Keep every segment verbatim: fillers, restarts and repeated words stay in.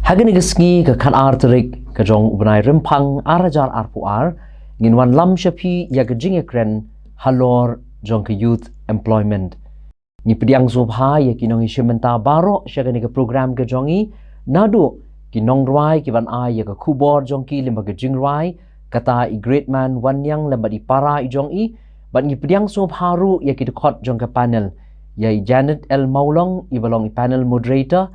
Ha kane ka sngi ka khatar tarik ka jong u bnai Rymphang ar hajar arphew ar, ngin wanlam sha phi ïa ka jingïakren halor jong ka youth employment. Ngi pdiang sngewbha ïa ki nongïashim bynta baroh sha kane ka program ka jong ngi, naduh ki nongrwai ki ban ai ïa ka khubor jong ki lyngba ka jingrwai, kata i Greatman Wanniang lem bad i para i jong i, bad ngi pdiang sngewbha ruh ïa ki dkhot jong ka panel, ïa i Janet L Mawlong iba long i panel moderator,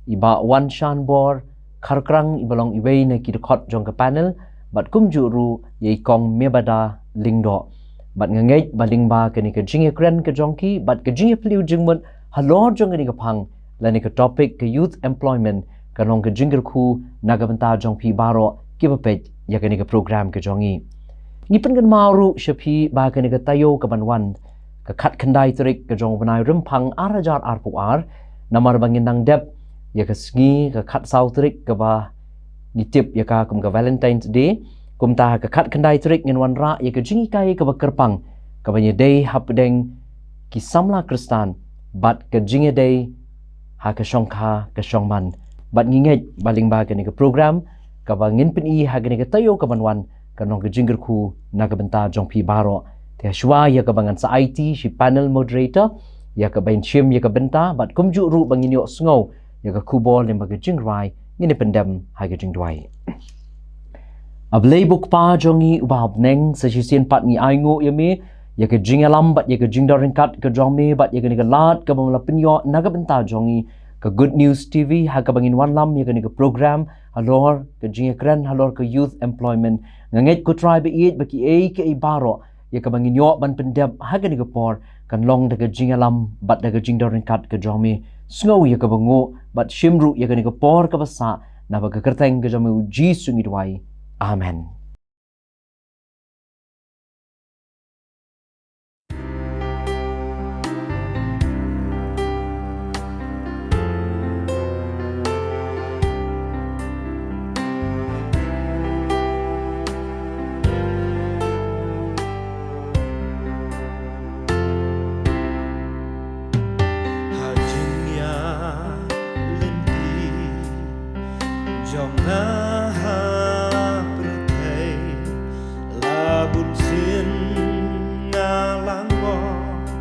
i Bah Wanshanbor Kharkrang iba long iwei na ki dkhot jong ka panel, bad kumjuh ruh ïa i Kong Mebada Lyngdoh. Bad nga ngeit ba lyngba kane ka jingïakren ka jong ki bad ka jingïapylliew jingmut halor jong kane ka phang lane ka topic ka youth employment, kan long ka jingkyrkhu na ka bynta jong phi baroh kiba peit ïa kane ka program ka jong ngi. Ngi pynkynmaw ruh sha phi ba kane ka taïew ka ban wan, ka khatkhyndai tarik ka jong u bnai Rymphang ar hajar arphew ar, namar ba ngin nang dep ïa ka sngi ka khatsaw tarik kaba ngi tip ïa ka kum ka Valentine's Day. Kumta ha ka khatkhyndai tarik ngin wanrah ïa ka jinghikai kaba kyrpang, kaban ïadei hapdeng ki samla Khristan bad ka jingïadei ha ka shongkha ka shongman. Bad ngi ngeit ba lyngba kane ka program kaba ngin pyni ha kane ka taïew ka ban wan, kan long ka jingkyrkhu na ka bynta jong phi baroh. Te shuwa ïa kaba ngan sa aiti sha i panel moderator ïa kaban shim ïa ka bynta, bad kumjuh ruh ba ngin ïohsngew ïa ka khubor lyngba ka jingrwai, ngin ïa pyndem ha ka jingduwai. A Blei ba U Kpa jong ngi uba ha bneng, sa shisien pat ngi ainguh ïa me ïa ka jingïalam bad ïa ka jingdon ryngkat ka jong me bad ïa kane ka lad kaba me la pynïoh na ka bynta jong ngi, ka Good News T V, ha kaba ngin wanlam ïa kane ka program halor ka jingïakren halor ka youth employment. Nga ngeit, ko Trai baieit, ba kiei kiei baroh ïa kaba ngin ïoh ban pyndep ha kane ka por kan long da ka jingïalam bad da ka jingdon ryngkat ka jong me. Sngew ïa kaba nguh bad shim ruh ïa kane ka por kaba sah, naba ka kyrteng ka jong me U Jisu ngi duwai. Amen. Ha jingïalynti jong nga ha pyrthei, la bun sien nga la ngop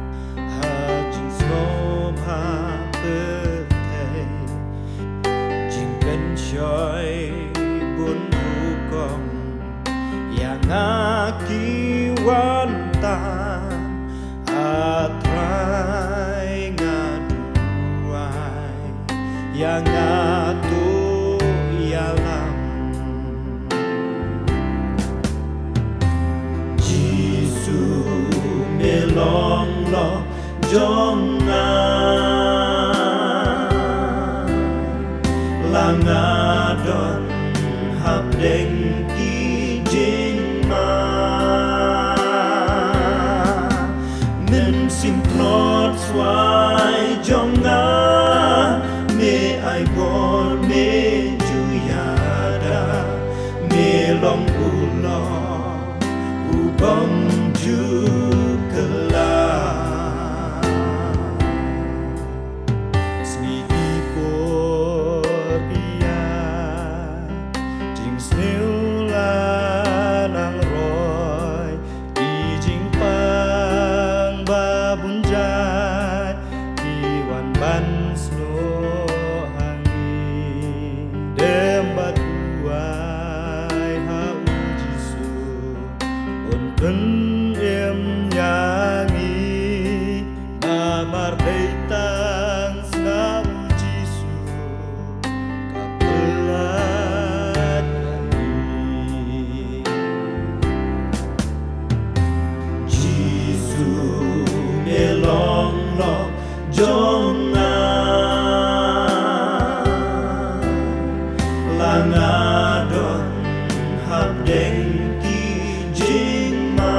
ha jingsngewbha pyrthei. Jingpynshoi bun rukom ïa nga ki wan tam, A Trai nga duwai ïa nga, to ïalam. Jisu me long lok jong nga, la nga don hapdeng ki jingma. Mynsiem tlot swai jong nga, me ai bor, me ju ïada, me long u lok u bym ju kylla. Sngi ki por ki ïa jingsniew la nang roi, ki jingpang ba bun jait ki wan ban snoh ha ngi. Dem bad duwai ha U Jisu, un pynim ïa ngi. Namar dei tang sha U Jisu ka pynlait ïa ngi. Jisu me long lok jong nga, la nga don hapdeng ki jingma.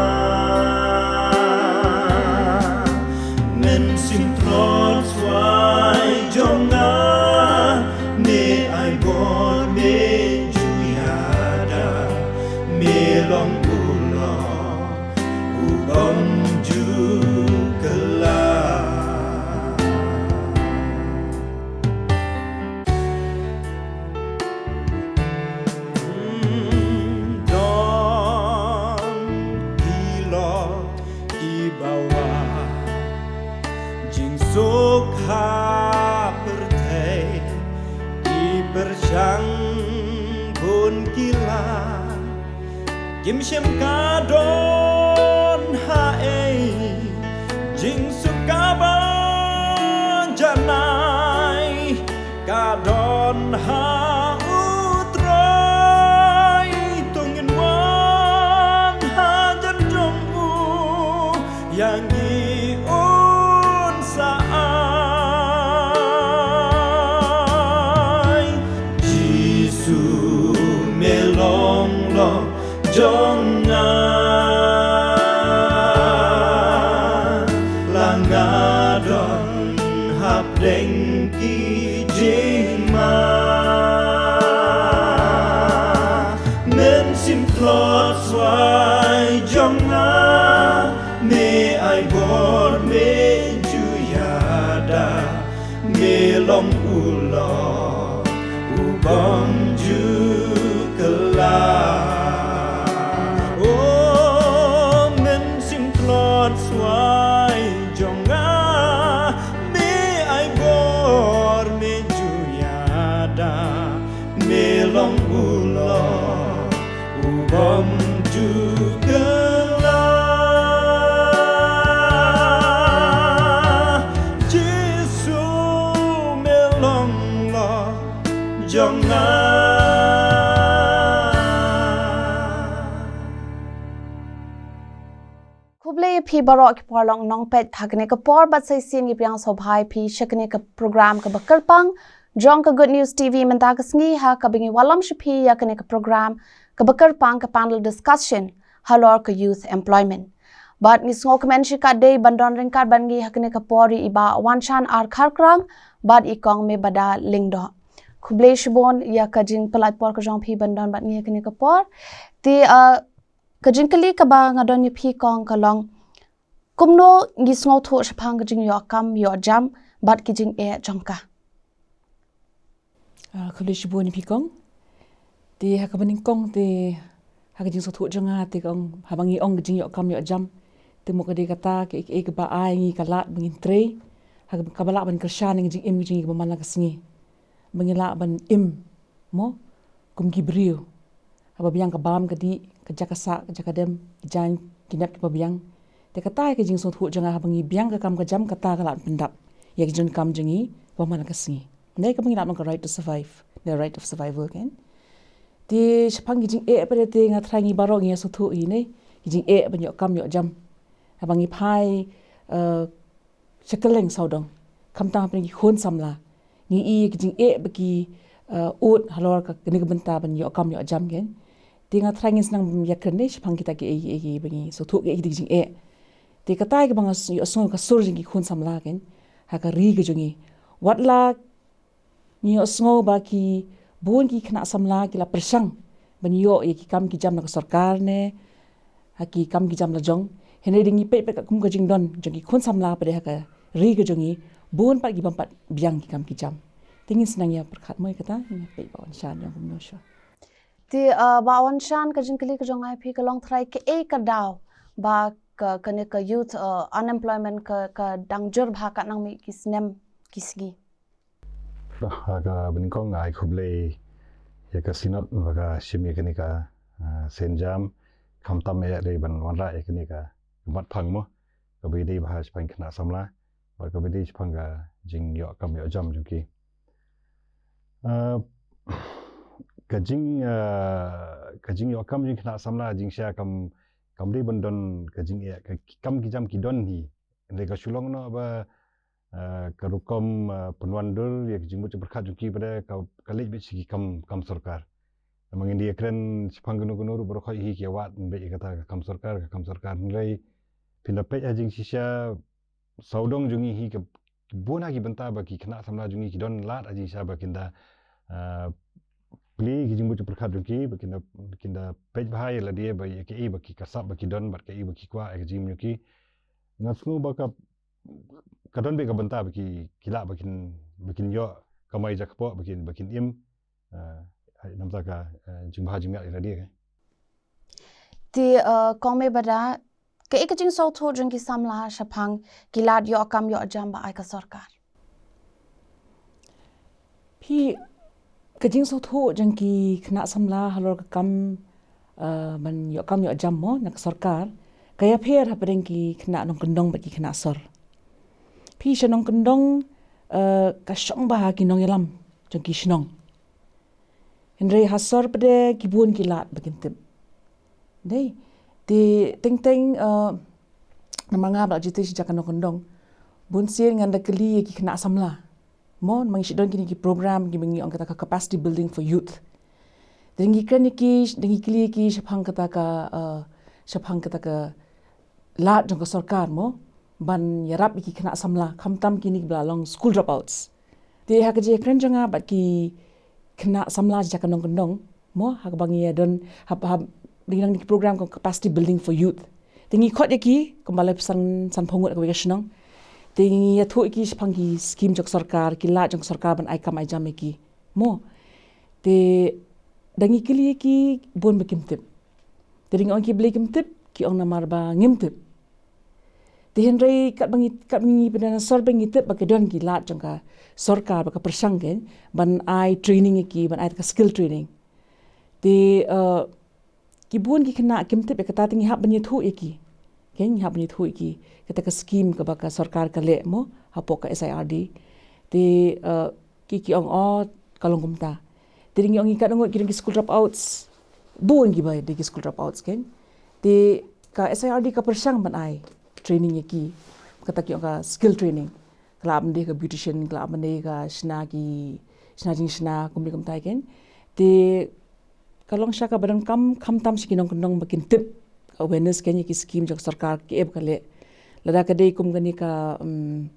Im shim ka don ha ei jingsuk kaba janai, ka don ha U Trai. To ngin wan hajan jong u ïa ngi un sa ai. Jisu me long lok jong nga, la nga don hapdeng ki jingma. Men shim tlot swai jong nga, me ai bor me ju ïada, me long u lok u bym ju kylla. O men shim tlot swai jong nga, me ai bor me ju ïada, me long u lok u bym ju kylla. Jisu me long lok jong nga. Khublei ïa phi baroh ki paralok nongpeit, ha kane ka por bad sa shisien ngi pdiang sngewbha ïa phi sha kane ka program kaba kyrpang jong ka Good News T V mynta ka sngi, ha kaba ngi wallam sha phi ïa kane ka program kaba kyrpang, ka panel discussion halor ka youth employment. Bad ngi sngewkmen shikatdei ban don ryngkat bad ngi ha kane ka por ïa i Bah Wanshan R Kharkrang bad i Kong Mebada Lyngdoh. Khublei shibun ïa ka jingpynlait por ka jong phi ban don bad ngi ha kane ka por. Te, uh, ka jingkylli kaba nga don ïa phi Kong ka long, kumno ngi sngewthuh shaphang ka jingïoh kam ïoh jam bad ki jingeh jong ka? Ah, khublei shibun ïa phi Kong. Te ha kaba nyngkong te ha ka jingsngewthuh jong nga te Kong, haba ngi ong ka jingïoh kam ïoh jam, te mut ka dei kata ka, ka, kaba ai ngi ka lad ba ngin trei ha kaba lah ban kyrshan ïa ka jingim ka jong ngi kaba man la ka sngi. Ba ngi lah ban im mo kum ki briew. Haba biang ka bam ka dih, ka jaka sah, ka jaka dem, ki jaiñ ki nep kiba biang. Te kata ka jingsngewthuh jong nga, haba ngi biang ka kam ka jam, kata ka lah pyndap ïa ka jingdonkam jong ngi ba man la ka sngi. Dei kaba ngi lah ban ka right to survive, the right of survival kan. Te shaphang ki jingeh pat te nga tharai ngi baroh ngi ïa sngewthuh ïa ne ki jingeh ban ïoh kam ïoh jam. Haba ngi phai, eh, sha kylleng sawdong, khamtam hapdeng ki khun samla, ngi i ki jingeh ba ki, eh, ud halor ka, kane ka bynta ban ïoh kam ïoh jam kan. Te nga tharai ngin sa nang ïakren ne shaphang kita kiei kiei ba ngi sngewthuh kiei kita ki jingeh. Te kata kaba nga ïohsngew ka sur jong ki khun samla kan ha ka ri ka jong ngi. Wat la ngi ïohsngew ba ki bun ki khynnah samla ki la pyrshang ban ïoh ïa ki kam ki jam na ka sorkar ne ha ki kam ki jam la jong, hynrei dei ngi peit pat kum ka jingdon jong ki khun samla pat ha ka ri ka jong ngi, bun pat ki bym pat biang ki kam ki jam. Te ngin sa nang ïa pyrkhat mo ïa kata, ngin peit Bah Wanshan ïa kumno shuh. Te, uh, Bah Wanshan, ka jingkylli ka jong nga ïa phi ka long, tharai kaei ka daw ba ka, kane ka youth, uh, unemployment ka, ka dang jur bha katba nang mih ki snem ki sngi? Bah, ha kaba nyngkong nga ai khublei ïa ka Synod ba ka shim ïa kane ka, ah, sienjam, khamtam eh dei ban wanrah ïa kane ka mat phang mo kaba ïadei bha shaphang ki khynnah samla bad kaba ïadei shaphang ka jingïoh kam ïoh jam jong ki. Ah, ka jing, ah, ka jingïoh kam jong ki khynnah samla jingshisha kam, kam dei ban don ka jingeh, ka kam ki jam ki don hi. Hynrei ka shu long noh ba, eh, ka rukom, eh, pynwandur ïa ka jingmut jingpyrkhat jong ki pat ka, ka leit beit sha ki kam, kam sorkar. Namar ngin ïa kren shaphang kano kano ruh baroh hi ki ïa wad beit ïa kata ka kam sorkar, ka kam sorkar. Hynrei phin da peit ha jingshisha sawdong jong ngi hi ka bun ha ki bynta ba ki khynnah samla jong ngi ki don lad ha jingshisha ba kin da, eh, plie ki jingmut jingpyrkhat jong ki, ba kin da, kin da peit bha ïa lade ba ïa kaei ba ki, ka sap ba ki don bad kaei ba ki kwah ha ka jingim jong ki. Nga sngew ba ka ka don beit ka bynta ba ki, ki lah ba kin, ba kin ïoh kamai jakpoh ba kin, ba kin im, eh, ai namta ka, eh, jingbha jingmiat ïa lade ka. Te, eh, Kong Mebada, kaei ka jingsngewthuh jong ki samla shaphang ki lad ïoh kam ïoh jam ba ai ka sorkar? Phi, ka jingsngewthuh jong ki khynnah samla halor ka kam, Uh, ban ïoh kam ïoh jam mo na ka sorkar, ka ïapher hapdeng ki khynnah nongkyndong bad ki khynnah sor. Phi sha nongkyndong, uh, ka shong bha ha ki nongïalam jong ki shnong. Hynrei ha sor pat de ki bun ki lad ba kin tip. Dei, te teng teng, uh, namar nga ba jied sha jaka nongkyndong, bun sien ngan da kylli ïa ki khynnah samla. Mo, namar ngi shu don kine ki program kiba ngi ong kata ka capacity building for youth. Te ngi kren ïa ki, ngi kylli ïa ki shaphang kata ka, uh, shaphang kata ka lad jong ka sorkar mo ban ïarap ïa ki khynnah samla, khamtam kine kiba la long school dropouts. Te ha ka jingïakren jong nga bad ki khynnah samla jaka nongkyndong mo, ha kaba ngi ïa don, hap, hap, dang don ki program ka capacity building for youth. Te ngi khot ïa ki kumba lai san, sanphew ngut ha kawei ka shnong. Te ngi ïathuh ïa ki shaphang ki skim jong ka sorkar, ki lad jong ka sorkar ban ai kam ai jam ïa ki mo. Te da ngi kylli ïa ki, bun ba kim tip. Te da ngi ong ïa ki balei kim tip, ki ong namar ba ngim tip. Te hynrei katba ngi, katba ngi pyndonkam na sor ba ngi tip ba ki don ki lad jong ka sorkar, ba ka pyrshang kein ban ai training ïa ki, ban ai ka skill training. Te, uh, ki bun ki khynnah kim tip ïa kata, te ngi hap ban ïathuh ïa ki. Kein, ngi hap ban ïathuh ïa ki kata ka skim kaba ka sorkar ka leh mo hapoh ka S I R D. Te, uh, ki, ki ong, oh, ka long kumta. Te da ngi ong ïa ki, katno ngut ki don ki school dropouts? Bun kiba dei ki school dropouts kein. Te ka S I R D ka pyrshang ban ai training ïa ki, kata ki ong ka skill training. Ka lah ban dei ka beautician, ka lah ban dei ka shna ki, shna jingshna, kumne kumtai kein. Te ka long sha kaba donkam, khamtam sha ki nongkyndong ba kin tip, ka awareness kein ïa ki skim jong ka sorkar, kiei ba ka leh. Lada ka dei kum kane ka, um,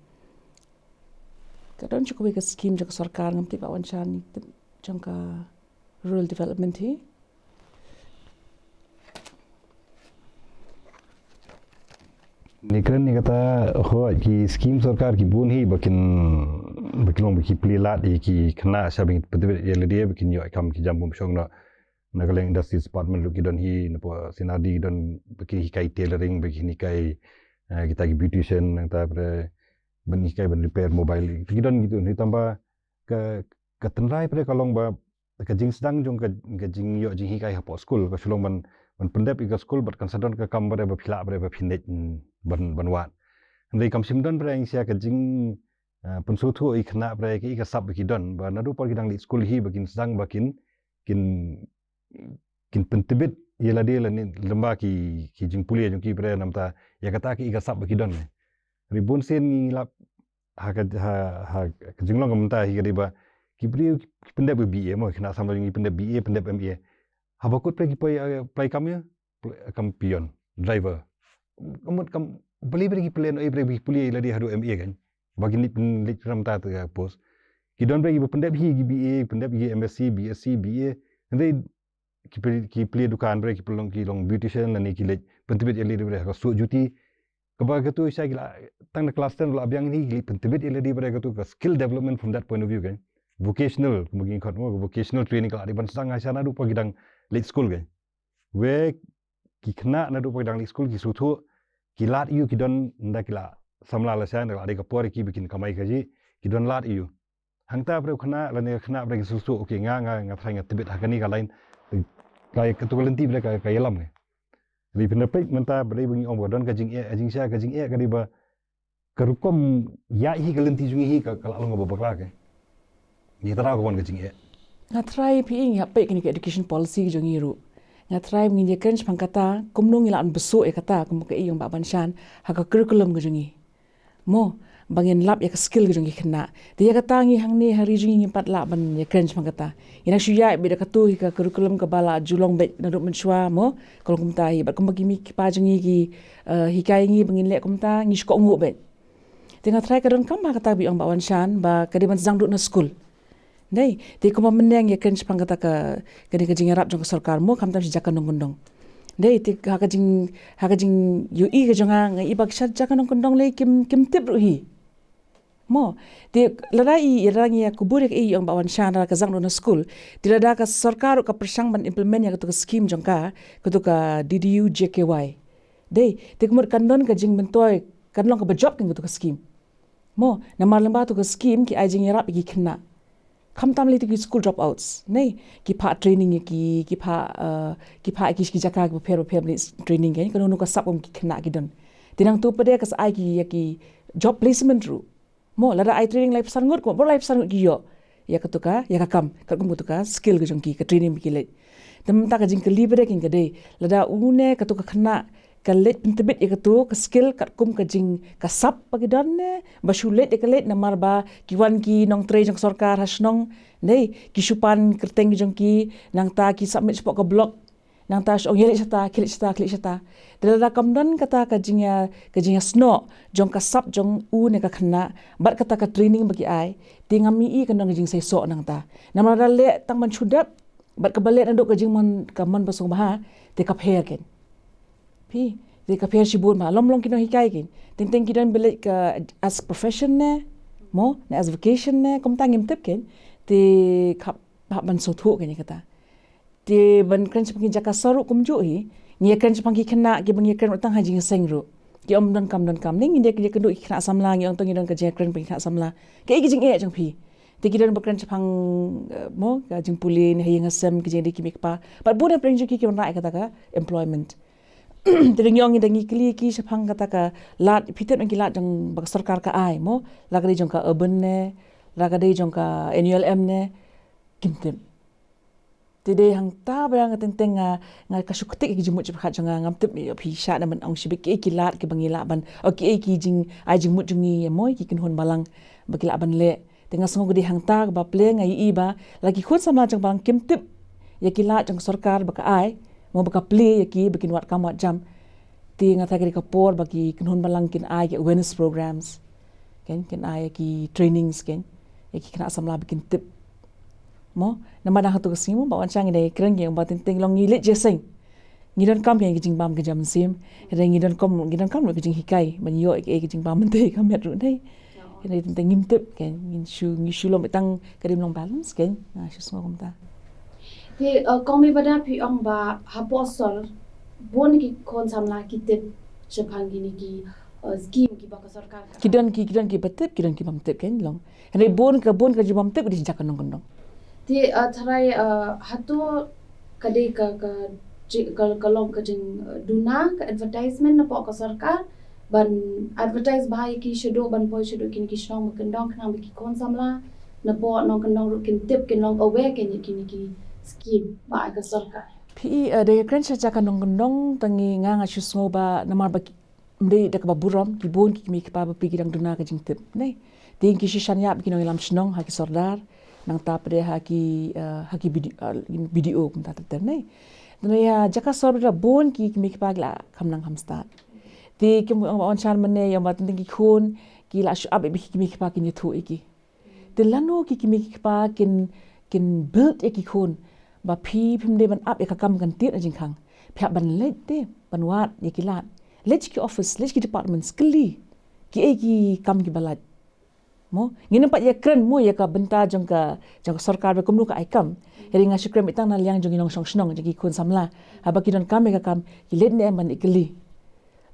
ka don shuh kawei ka skim jong ka sorkar, ngam tip, Bah Wanshan, tip, jong ka rural development hi. Ngi kren ïa kata, hooid, ki skim sorkar ki bun hi ba kin, ba kin long ba ki plie lad ïa ki khynnah sha ba ngin pyntbit ïa lade ba kin ïoh kam ki jam bym shong noh. Na ka liang industry department ruh ki don hi, napoh C&RD ki don ba ki hikai tailoring, ba ki hikai, eh, kita ki beautician, nangta pat ban hikai ban repair mobile. Ki don kitu hi, tangba ka, ka tynrai pat ka long ba ka jingsdang jong ka, ka jingïoh jinghikai hapoh skul ka shu long ban, ban pyndep ïa ka skul bad kan sa don ka kam ba dei ba phi lah, ba dei ba phin leit, mm, ban, ban wad. Hynrei kam shym don pat ïa ka jing, ah, pynsngewthuh ïa ki khynnah pat ïa ka sap ba ki don, ba naduh por ki dang leit skul hi ba kin sdang ba kin, kin, kin pyntbit ïa lade lane lyngba ki, ki jingpule jong ki pat namar ïa kata ka sap ba ki don. Hynrei bun sien ngi lap ha ka, ha, ha ka jinglong ka mynta hi ka dei ba ki briew ki pyndep B A mo, khynnah samla jong ngi pyndep B A, pyndep M A. Haba kut pat ki poi, eh, poi kam ïa, poi kam peon, driver. Ka mut kam, balei pat ki pule, eh, balei ki pule ïa lade haduh M A kein. Ba kin leit, leit namar ta ka post. Ki don pat kiba pyndep hi ki B A, pyndep hi M S C, B S C, B A. Hynrei ki plie, ki plie dukan pat, ki pynlong, ki long beautician lane ki leit pyntbit ïa lade pat ha ka suk juti. Kaba katu sha ki la, tang na class ten la biang hi ki leit pyntbit ïa lade pat katu ka skill development from that point of view kein. Vocational, kumba ngi khot mo, vocational training ka la dei ban sdang ha sha naduh por ki dang leit skul kein. Wei ki khynnah naduh por ki dang leit skul ki sngewthuh, ki lad ïa u, ki don, ynda ki la samla la sha, ynda la dei ka por ïa ki ba kin kamai kajih, ki don lad ïa u. Hangta pat u khynnah lane ka khynnah pat ki sngewthuh, okay, nga, nga, nga trai nga tbit ha kane ka line. Ka, katu ka lynti pat ka, ka ïalam ka. Hynrei phin da peit mynta pat ba ngi ong ba don ka jingeh, ka jingshai, ka jingeh ka dei ba ka rukom ïa hi ka lynti jong ngi hi ka, ka la long ba bakla ka. Ngi tharai ka wan ka jingeh. Nga trai phi, ngi hap peit kane ka education policy jong ngi ruh. Nga trai ba ngin ïakren shaphang kata, kumno ngi lah ban bsuh ïa kata, kumba ka ïa ong Bah Banshan, ha ka curriculum ka jong ngi. Mo, ba ngin lap ïa ka skill ka jong ki khynnah. Te ïa kata ngi hangne ha ri jong ngi ngim pat lah ban ïakren shaphang kata. Ngi nang shu ïaid beit da katu hi ka curriculum kaba la ju long beit naduh mynshuwa mo, ka long kumta hi. Bad kumba ki mei ki pa jong ngi ki, eh, hikai ngi ba ngin leh kumta, ngi shu kohnguh beit. Te nga trai ka donkam ba kata ba ïa ong Bah Wanshan ba ka dei ban sdang duh na skul. Dei, te kumba mynne ngi ïakren shaphang kata ka, ka dei ka jingïarap jong ka sorkar mo, khamtam sha jaka nongkyndong. Dei, te ha ka jing, ha ka jingïohi ka jong nga, nga i ba sha jaka nongkyndong lei kim, kim tip ruh hi. Mo, te lada i, lada ngi ïakubur ïa ka ïa ong Bah Wanshan lada ka sdang duh na skul. Te lada ka sorkar ruh ka pyrshang ban implement ïa katu ka skim jong ka, katu ka D D U J K Y. Dei, te ka mut kan don ka jingmyntoi, kan long kaba jop kein katu ka skim. Mo, namar lyngba katu ka skim ki ai jingïarap ïa ki khynnah. Khamtam lei te ki school dropouts, ne? Ki phah training ïa ki, ki phah, uh, ki phah ki, ki jaka ki bapher bapher, training ïa ki, kano kano ka sap kum ki khynnah ki don. Te nangtu pat de ka sa ai ki ïa ki job placement ruh. Mo, lada ai training laiphew san ngut, kumba laiphew san ngut ki ïoh ïa katu ka, ïa ka kam, katkum katu ka skill ka jong ki, ka training ba ki leit. Te mynta ka jingkylli pat de kein ka dei, lada une katu ka khynnah ka leit pyntbit ïa katu ka skill katkum ka jing, ka sap ba ki don ne, ba shu leit ïa ka leit, namar ba ki wan ki nongtrei jong sorkar ha shnong, ne, ki shu pan kyrteng ki jong ki, nangta ki submit shapoh ka block, nangta shu ong ïa leit shata, khie leit shata, khie leit shata. Te lada kam don kata ka jingïa, ka jingïasnoh jong ka sap jong une ka khynnah bad kata ka training ba ki ai, te ngam ïohi kan don ka jingseisoh nangta. Namar lada leh tang ban shu dep bad kaba leh naduh ka jingmon, ka mon ba sngewbha, te ka pher kein. Phi, te ka pher shibun ba lom long ki nonghikai kein. Teng teng ki don ba leit ka as profession ne, mo, ne as vocation ne, kumta ngim tip kein. Te ka hap ban sngewthuh kein ïa kata. Te ban kren shaphang ki jaka sor ruh kumjuh hi. Ngi ïa kren shaphang ki khynnah kiba ngi ïa kren ruh tang ha jingseng ruh. Ki ym donkam donkam. Ne ngi ïa kren ki khynnah samla, ngi ong tang ngi don ka jingkren ba ki khynnah samla. Kaei ka jingeh jong phi? Te ki don ba kren shaphang, eh, mo, ka jingpule ne ha ïing ha sem, ki jingdei ki mei kpa. Bad bun na pdeng jong ki ki wanrah ïa kata ka employment. Te ngi ong ngi da ngi kylli ki shaphang kata ka lad, phi tip na ki lad jong ba ka sorkar ka ai, mo, la ka dei jong ka urban ne, la ka dei jong ka N U L M ne, kim tip. Te dei hangta ba nga teng teng nga, nga ka shu ktik ki jingmut jingpyrkhat jong nga, ngam tip ïa phi shah na ban ong shibit kiei ki lad kiba ngi lah ban, o kiei ki jing, ai jingmut jong ngi ïa mo ki kynhun balang ba ki lah ban leh. Te nga sngew ka dei hangta kaba plie nga ïohi ba la ki khun samla jong balang kim tip ïa ki lad jong sorkar ba ka ai, mo ba ka plie ïa ki ba kin wad kam wad jam. Te nga tharai ka dei ka por ba ki kynhun balang kin ai ki awareness programs. Kein, kin ai ki trainings kein ïa ki khynnah samla ba kin tip. Mo, namar dang ha tu ka sngi mo, Bah Wanshang ngi dang kren ki ong ba teng teng long ngi leit jingïaseng. Ngi donkam ki jingbam ki jam sim. Hynrei ngi donkam, ngi donkam ki jinghikai ban ïoh ki jingbam mynta ka met ruh dei. Hynrei teng teng ngim tip kein, ngin shu, ngi shu long tang ka rim long balance kein. Nga shu sngew kumta. Te, uh, kong mei bada phi ong ba hapoh sor bun ki khun samla ki tip shaphang kine ki, uh, scheme kiba ka sorkar ka. Ki don ki, ki don kiba tip, ki don ki bym tip kein long. Hynrei bun ka, bun ka jingbym tip ka dei jaka nongkyndong. Te, uh, tharai, uh, hato ka dei ka, ka, ka, ka long ka jing, uh, duna ka advertisement napoh ka sorkar ban advertise bha ïa ki shaduh ban poi shaduh kine ki shnong ba kyndong khnang ba ki khun samla napoh nongkyndong ruh kin tip kin long aware kein ïa kine ki scheme ba ai ka sorkar. Phi, uh, da kren sha jaka nongkyndong tang ngi nga nga shu sngew ba namar ba ki, ym dei da kaba burom, ki bun ki kmie ki kpa ba phi ki dang duna ka jingtip. Ne. Te ki shisha ïap ki nongïalam shnong ha ki sordar, nangta pat de ha ki, uh, ha ki B D, uh, B D O kumta ter ter ne. Te ïa jaka sor bad bun ki kmie ki kpa ki la kham nang kham stad. Te ki ong Bah Wanshang mynne ïa ba teng teng ki khun ki la shu ap ïa ki kmie ki kpa kin ïathuh ïa ki. Te lano ki kmie ki kpa kin, kin build ïa ki khun ba phi phim dei ban ap ïa ka kam kan tied na jingkhang. Phi hap ban leit te ban wad ïa ki lad. Leit ki office, leit ki departments, kylli kiei ki kam kiba lait. Mo, ngin ym pat ïa kren mo ïa ka bynta jong ka, jong ka sorkar ba kumno ka ai kam. Hynrei nga shu kren tang na liang jong ki nongshong shnong, jong ki khun samla. Haba ki donkam ïa ka kam, ki leit ne em ban ïa kylli.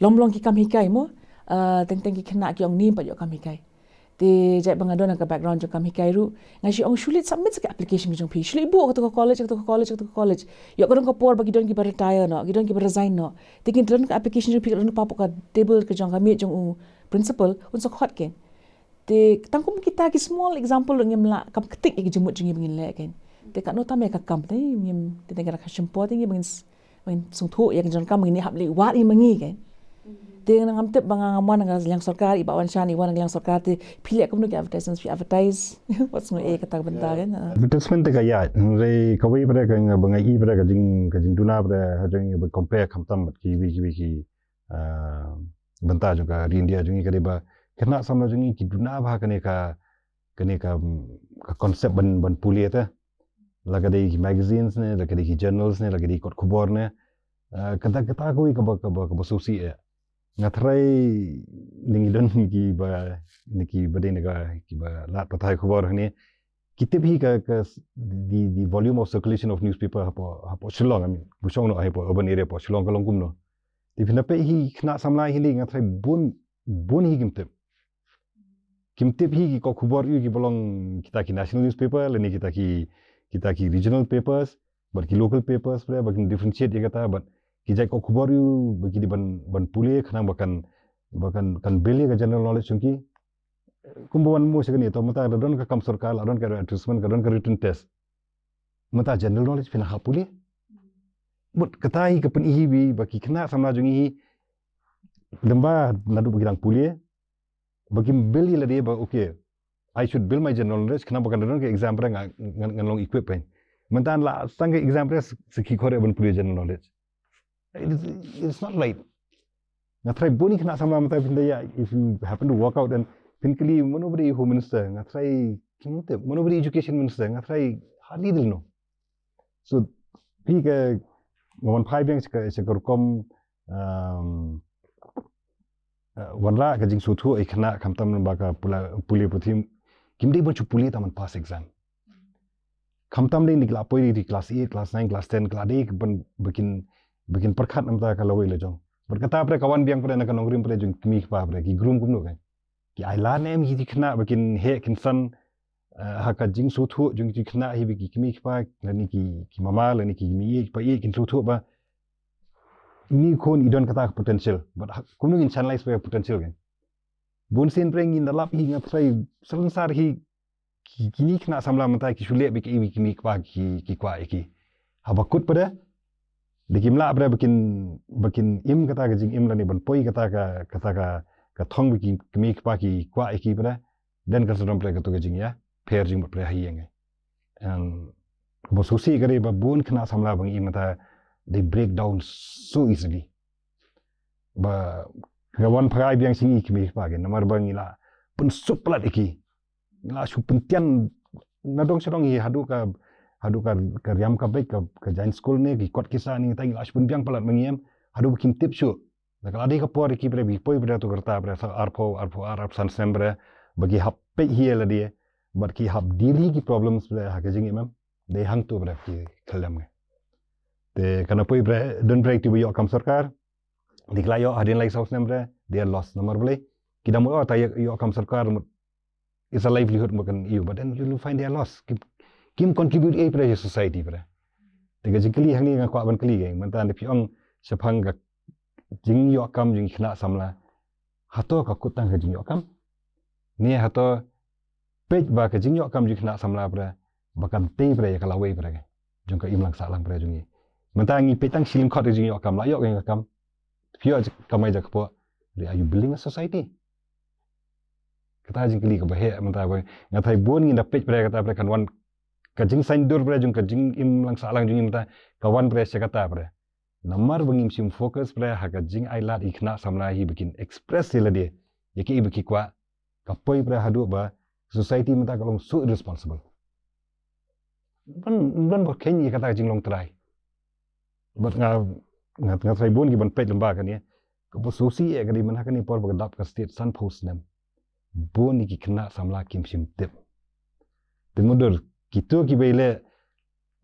Lom long ki kam hikai mo, uh, teng teng ki khynnah ki ong ngim pat ïoh kam hikai. Te jait ba nga don ha ka background jong kam hikai ruh, nga shu ong shu leit submit sa ka application ka jong phi. Shu leit buh katu ka college, katu ka college, katu ka college. Ïoh ka don ka por ba ki don kiba retire noh, ki don kiba resign noh. Te kin don ka application jong phi ka don papoh ka table ka jong ka miej jong u principal, un sa khot kein. Te tang kum kita ki small example ruh ngim lah kam ktik ïa ki jingmut jong ngi ba ngin leh kein. Te katno tam ïa ka kam te ngim, te teng ka shim por te ngi ba ngin s-, ba ngin sngewthuh ïa ka jong ka kam ba ngin ïa hap leit wad ïa ma ngi kein. Te ngam tip ba nga ngam wan na ka liang sorkar, i Bah Wanshang i wan na ka liang sorkar te phi leh kumno ki advertisements, phi advertise. Wat sngew eh kata ka bynta kein. Advertisement te ka ïaid, hynrei kawei pat de ka nga ba nga i pat de ka jing, ka jingduna pat de ha jong ngi ba compare khamtam bad kiwei kiwei ki ah, bynta jong ka ri India jong ngi ka dei ba khynnah samla jong ngi ki duna bha kane ka, kane ka, mm, ka concept ban, ban pule te. La ka dei ki magazines ne, la ka dei ki journals ne, la ka dei kot khubor ne. Ah, kata, kata kawei kaba, kaba, kaba sngewsih eh. Nga tharai ne ngi don kiba, ne kiba dei ne ka, kiba lad pathai khubor ne. Ki tip hi ka, ka s-, the, the volume of circulation of newspaper hapoh, hapoh Shillong, I mean, bun shong noh hapoh urban area hapoh Shillong ka long kumno. Te phin da peit hi khynnah samla hi ne nga tharai bun, bun hi kim tip. kim tip hi ki ko khubor ïa ki ba long kita ki national newspaper lane kita ki, kita ki regional papers, bad ki local papers, pre ba kin differentiate ïa kata, bad ki jait ko khubor ïa ba ki dei ban, ban pule khnang ba kan, ba kan, kan build ïa ka general knowledge jong ki. Kumba wan mo sha kane, to mynta da don ka kam sorkar, la don ka advertisement, ka don ka written test. Mynta general knowledge phin hap pule. Mut kata hi ka pyni hi ba ki khynnah samla jong ngi hi, lymba naduh ba ki dang pule, ba kim build ïa lade ba, okay, I should build my general knowledge, khnang ba kan don ka exam pre nga, ngan, ngan long equipped. Mynta la tang ka exam pre sa ki khore ban pule general knowledge. It's, it's not right. Nga try bun ki khynnah samla mynta phin da ïa, if you happen to walk out and phin kylli mano ba dei home minister, nga try, kim tip, mano ba dei education minister, nga try, hardly they'll know. So phi ka, nga wan phai biang sha ka, sha ka rukom, um, uh, wanrah ka jingsngewthuh ïa ki khynnah, khamtam ba ka pule, pule puthi, kim dei ban shu pule tang ban pass exam. Khamtam dei ngi la poi dei class eight, class nine, class ten, ka la dei ban ba kin, ba kin pyrkhat namar ka lawei lajong. Bad kata pre ka wan biang pre na ka nongrim pre jong ki kmie ki kpa pre, ki groom kumno ka. Ki ai lad ne em ïa ki khynnah ba kin heh kin san, eh, ha ka jingsngewthuh jong ki khynnah hi ba ki kmie ki kpa, lane ki, ki mama, lane ki kmie ki kpa ïa kin sngewthuh ba ine i khun i don kata ka potential. Bad ha, kumno ngin channelize ka potential ka. Bun sien pre ngin da lap hi, nga try seren sar hi, ki, kine ki khynnah samla mynta ki shu leh beit ïa ki kmie ki kpa ki, ki kwah ïa ki. Haba kut pat de, da kim lah pat de ba kin, ba kin im kata ka jingim lane ban poi kata ka, kata ka, ka thong ba ki kmie ki kpa ki kwah ïa ki pat de. Then kan sa don pat de kato ka jingïapher jingmut pat de ha ïing. And kaba sngewsih ka dei ba bun khynnah samla ba ngi i mynta, they break down so easily. Ba ka wan phai biang sha ngi ki kmie ki kpa ki, namar ba ngi la pynsuk palat ïa ki. Ngi la shu pyntian na dong sha dong hi haduh ka, haduh ka, ka riam ka beit ka, ka jaiñ skul ne ki kot ki sah ne, ngi ta ngi la shu pynbiang palat ma ngi em. Haduh ba kim tip shuh. Da ka la dei ka por ïa ki pat de ba ki poi pat de ha kato ka rta pat de, sa arphew, arphew ar, arphew san snem pat de, ba ki hap peit hi ïa lade, bad ki hap deal hi ki problems pat de ha ka jingim em. Dei hangto pat de ki khyllem ngi. Te kane poi pat de, don pat de kiba ïoh kam sorkar, dei ki la ïoh hadien lai saw snem pat de, they are lost. Namar balei? Ki da mut, oh, ta ïoh, ïoh kam sorkar, mut, it's a livelihood, mut kan ïoh, but then you'll find they are lost. Kim, kim contribute ei pat de ïa society pat de. Te ka jingkylli hangne nga kwah ban kylli ka, mynta da phi ong shaphang ka jingïoh kam jong ki khynnah samla. Hato ka kut tang ka jingïoh kam? Ne hato peit ba ka jingïoh kam jong ki khynnah samla pat de, ba kan tei pat de ïa ka lawei pat de jong ka imlang sahlang pat de jong ngi. Mynta ngi peit tang shi lyngkhot ka jingïoh kam, la ïoh ka kam. Phi ïoh kamai jakpoh. Are you building a society? Kata jingkylli kaba heh mynta ba nga tharai bun ngin da peit pat de kata pat de kan wan ka jingsaiñdur pat de jong ka jingimlang sahlang jong ngi mynta ka wan pat de sha kata pat de. Namar ba ngim shym focus pat de ha ka jingai lad ïa ki khynnah samla hi ba kin express ïa lade, ïa kiei ba ki kwah, ka poi pat de haduh ba society mynta ka long so irresponsible. Ban, ban ba kheiñ ïa kata ka jinglong trai. Bad nga, nga, nga tharai bun ki ban peit lyngba kane. Kaba sngewsih eh ka dei mynta ha kane por ba ka dap ka state sanphew snem, bun ïa ki khynnah samla kim shym tip. Te mutdur kito kiba ïaleh,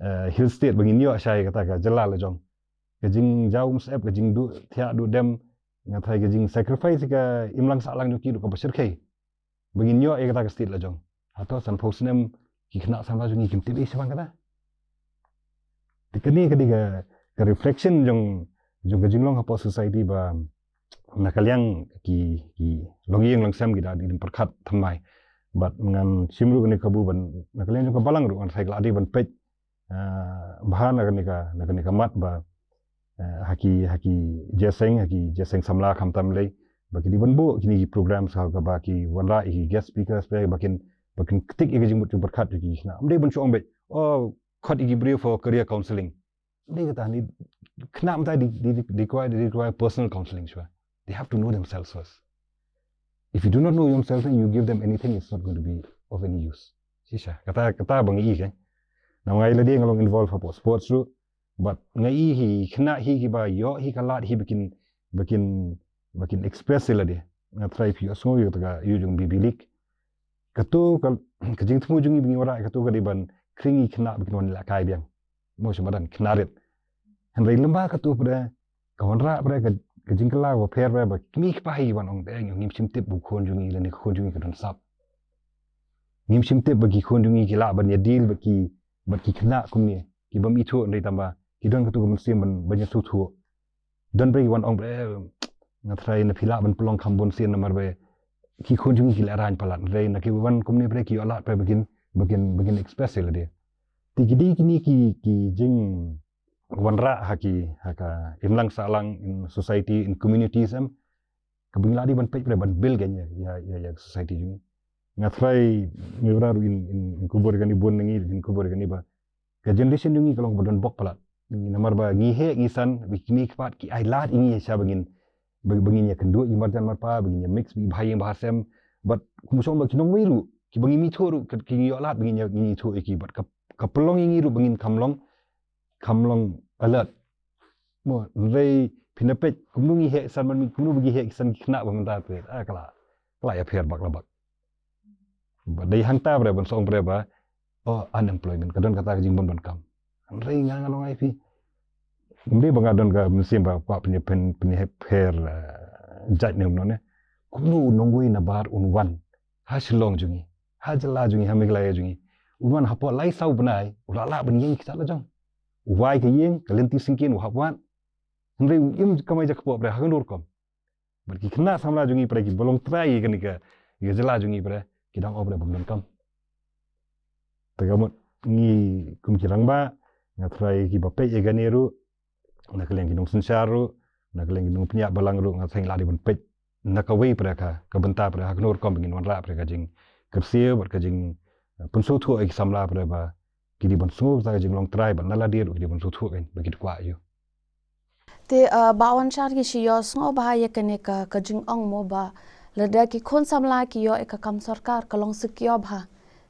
eh, Hill State ba ngin ïoh shai kata ka jylla lajong, ka jingjaw umsyep, ka jingduh thiah duh dem, nga tharai ka jingsacrifice ka imlang sahlang jong ki ruh kaba shyrkhei ba ngin ïoh ïa kata ka state lajong. Hato sanphew snem ki khynnah samla jong ngi kim tip ei shaphang kata? Te kane ka dei ka, ka reflection jong, jong ka jinglong hapoh society ba na ka liang ki, ki longïing longsem ki da dei pyrkhat thymmai. Bad ngan shim ruh kane kabu ban na ka liang jong ka balang ruh ngan tharai ka la dei ban peit, ah, bha na kane ka, na kane ka mat ba, eh, ha ki, ha ki jingïaseng, ha ki jingïaseng samla khamtam lei, ba ki dei ban buh kine ki program sa kaba ki wanrah ïa ki guest speakers pat de, ba kin, ba kin ktik ïa ka jingmut jingpyrkhat jong ki khynnah. Ym dei ban shu ong beit, oh, khot ïa ki briew for career counselling. Ym dei kata, ne khynnah mynta they, they, they require, they require personal counselling shuwa. They have to know themselves first. If you do not know yourself and you give them anything, it's not going to be of any use. Shisha, kata, kata ba nga i ka. Namar nga i lade nga long involved hapoh sports ruh. Bad nga i hi khynnah hi kiba ïoh hi ka lad hi ba kin, ba kin, ba kin express ïa lade. Nga tharai phi ïohsngew ïa kata ka ïoh jong B B League. Kato ka, ka jingthmu jong ngi ba ngi wanrah kato ka dei ban khring ïa ki khynnah ba kin wan lehkai biang. Mo shu madan khynnah rit. Hynrei lyngba kato pat de ka wanrah pat de ka, ka jingkylla bapher pat de ba ki kmie ki kpa hi ki wan ong, te ngim shym tip ba u khun jong ngi lane ka khun jong ngi ka don sap. Ngim shym tip ba ki khun jong ngi ki lah ban ïa deal bad ki, bad ki khynnah kumne, ki bym ithuh, hynrei tang ba ki don katu ka mynsiem ban, ban ïa sngewthuh. Don ba ki wan ong ba, eh, nga tharai na phi lah ban pynlong kham bun sien namar ba ki khun jong ngi ki lehraiñ palat, hynrei na ki wan kumne ba ki ïoh lad ba kin, ba kin, ba kin express ïa lade. Te ki dei kine ki, ki jingwanrah ha ki, ha ka imlang sahlang, in society, in communities, em, kaba ngi lah dei ban peit, ban build ïa, ïa, ïa, ïa society jong ngi. Nga tharai, nga ïohi ruh in, in, in khubor kane bun na ngi, in khubor kane ba ka generation jong ngi ka long ba don bok palat. Ngi namar ba ngi heh ngi san, ba ki kmie ki kpa ki ai lad ïa ngi sha ba ngin, ba, ba ngin ïa kynduh ïa ki marjan marpa, ba ngin ïa mix bad ki bahaïing bahasem. Bad kum shong ba ki nongwei ruh, kiba ngim ithuh ruh, ki, ki ngi ïoh lad ba ngin ïa, ngin ithuh ïa ki. Bad ka, ka pynlong ïa ngi ruh ba ngin kham long, kham long alert. Mo, hynrei phin da peit kumno ngi heh san, man kumno ba ngi heh san ki khynnah ba mynta, peit, ah, ka la, ka la ïapher bak la bak. Ba dei hangta ba dei ban song ba dei ba, oh, unemployment, ka don kata ka jingbym donkam. Hynrei nga, nga ong ïa phi, ym dei ba nga don ka mynsiem ba kwah pynïa pyn, pynïapher, eh, jait ne kumno ne. Kumno u nongwei nabar un wan ha Shillong jong ngi, ha jylla jong ngi, ha Meghalaya jong ngi, un wan hapoh lai saw bnai, u la lah ban ïeng ïa ki jait la jong. U wai ka ïing, ka lynti syngkien u hap wad. Hynrei u im kamai jakpoh ba dei ha kano rukom. Bad ki khynnah samla jong ngi ba dei kiba long trai ïa kane ka, ïa ka jylla jong ngi ba dei, ki dang ong ba dei bym donkam. Te ka mut ngi kum ki rangbah, nga tharai kiba peit ïa kane ruh, na ka liang ki nongsynshar ruh, na ka liang ki nongpynïaid balang ruh, nga tharai ngi lah dei ban peit na kawei pat ka, ka bynta pat ha kano rukom ba ngin wanrah pat ka jingkyrsiew bad ka jing, eh, pynsngewthuh ïa ki samla pat ba ki dei ban sngewthuh ka jinglong trai bad na lade ruh ki dei ban sngewthuh kan ba ki dei kwah ïa u. Te, eh, Bah Wanshar, ngi shu ïohsngew bha ïa kane ka, ka jingong mo ba lada ki khun samla ki ïoh ïa ka kam sorkar ka long secure bha.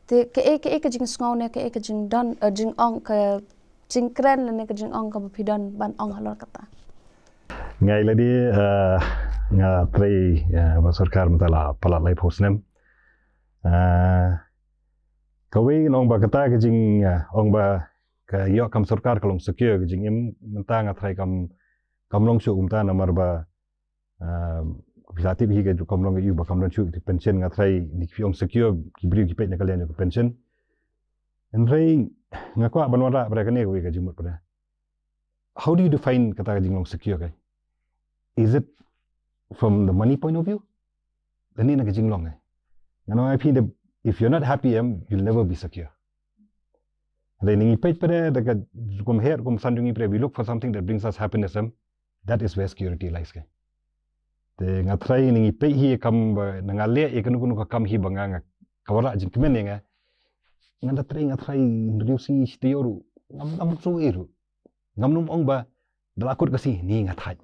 Te kaei, kaei ka jingsngew ne kaei ka jingdon, eh, jingong, ka jingkren lane ka jingong kaba phi don ban ong halor kata? Nga ïa lade, eh, nga trei, eh, ba sorkar mynta la palat laiphew snem. Eh, kawei ngan ong ba kata ka jing, eh, ong ba ka ïoh kam sorkar ka long secure ka jingim mynta nga tharai kam, kam long shuh kumta namar ba, eh, phi la tip hi ka kam long ka ïoh ba kam don shuh ki pension, nga tharai ni ki ong secure ki briew ki peit na ka liang ka pension. Hynrei nga kwah ban wanrah pat kane kawei ka jingmut pat. How do you define kata ka jinglong secure kai? Is it from the money point of view? Lane na ka jinglong kai? Ngan ong ïa phi, if you're not happy, em, you'll never be secure. Hynrei ngi peit pat da ka kum her kum san jong ngi pat, we look for something that brings us happiness, em. That is where security lies kai. Te nga tharai ngi peit hi kam ba na nga leh ïa kano kano ka kam hi ba nga, nga ka wanrah jingkmen ïa nga. Nga da tharai, nga tharai hynriew sngi shi taïew ruh ngam, ngam shu ïohi ruh. Ngam nym ong ba da la kut ka sngi ni nga thait.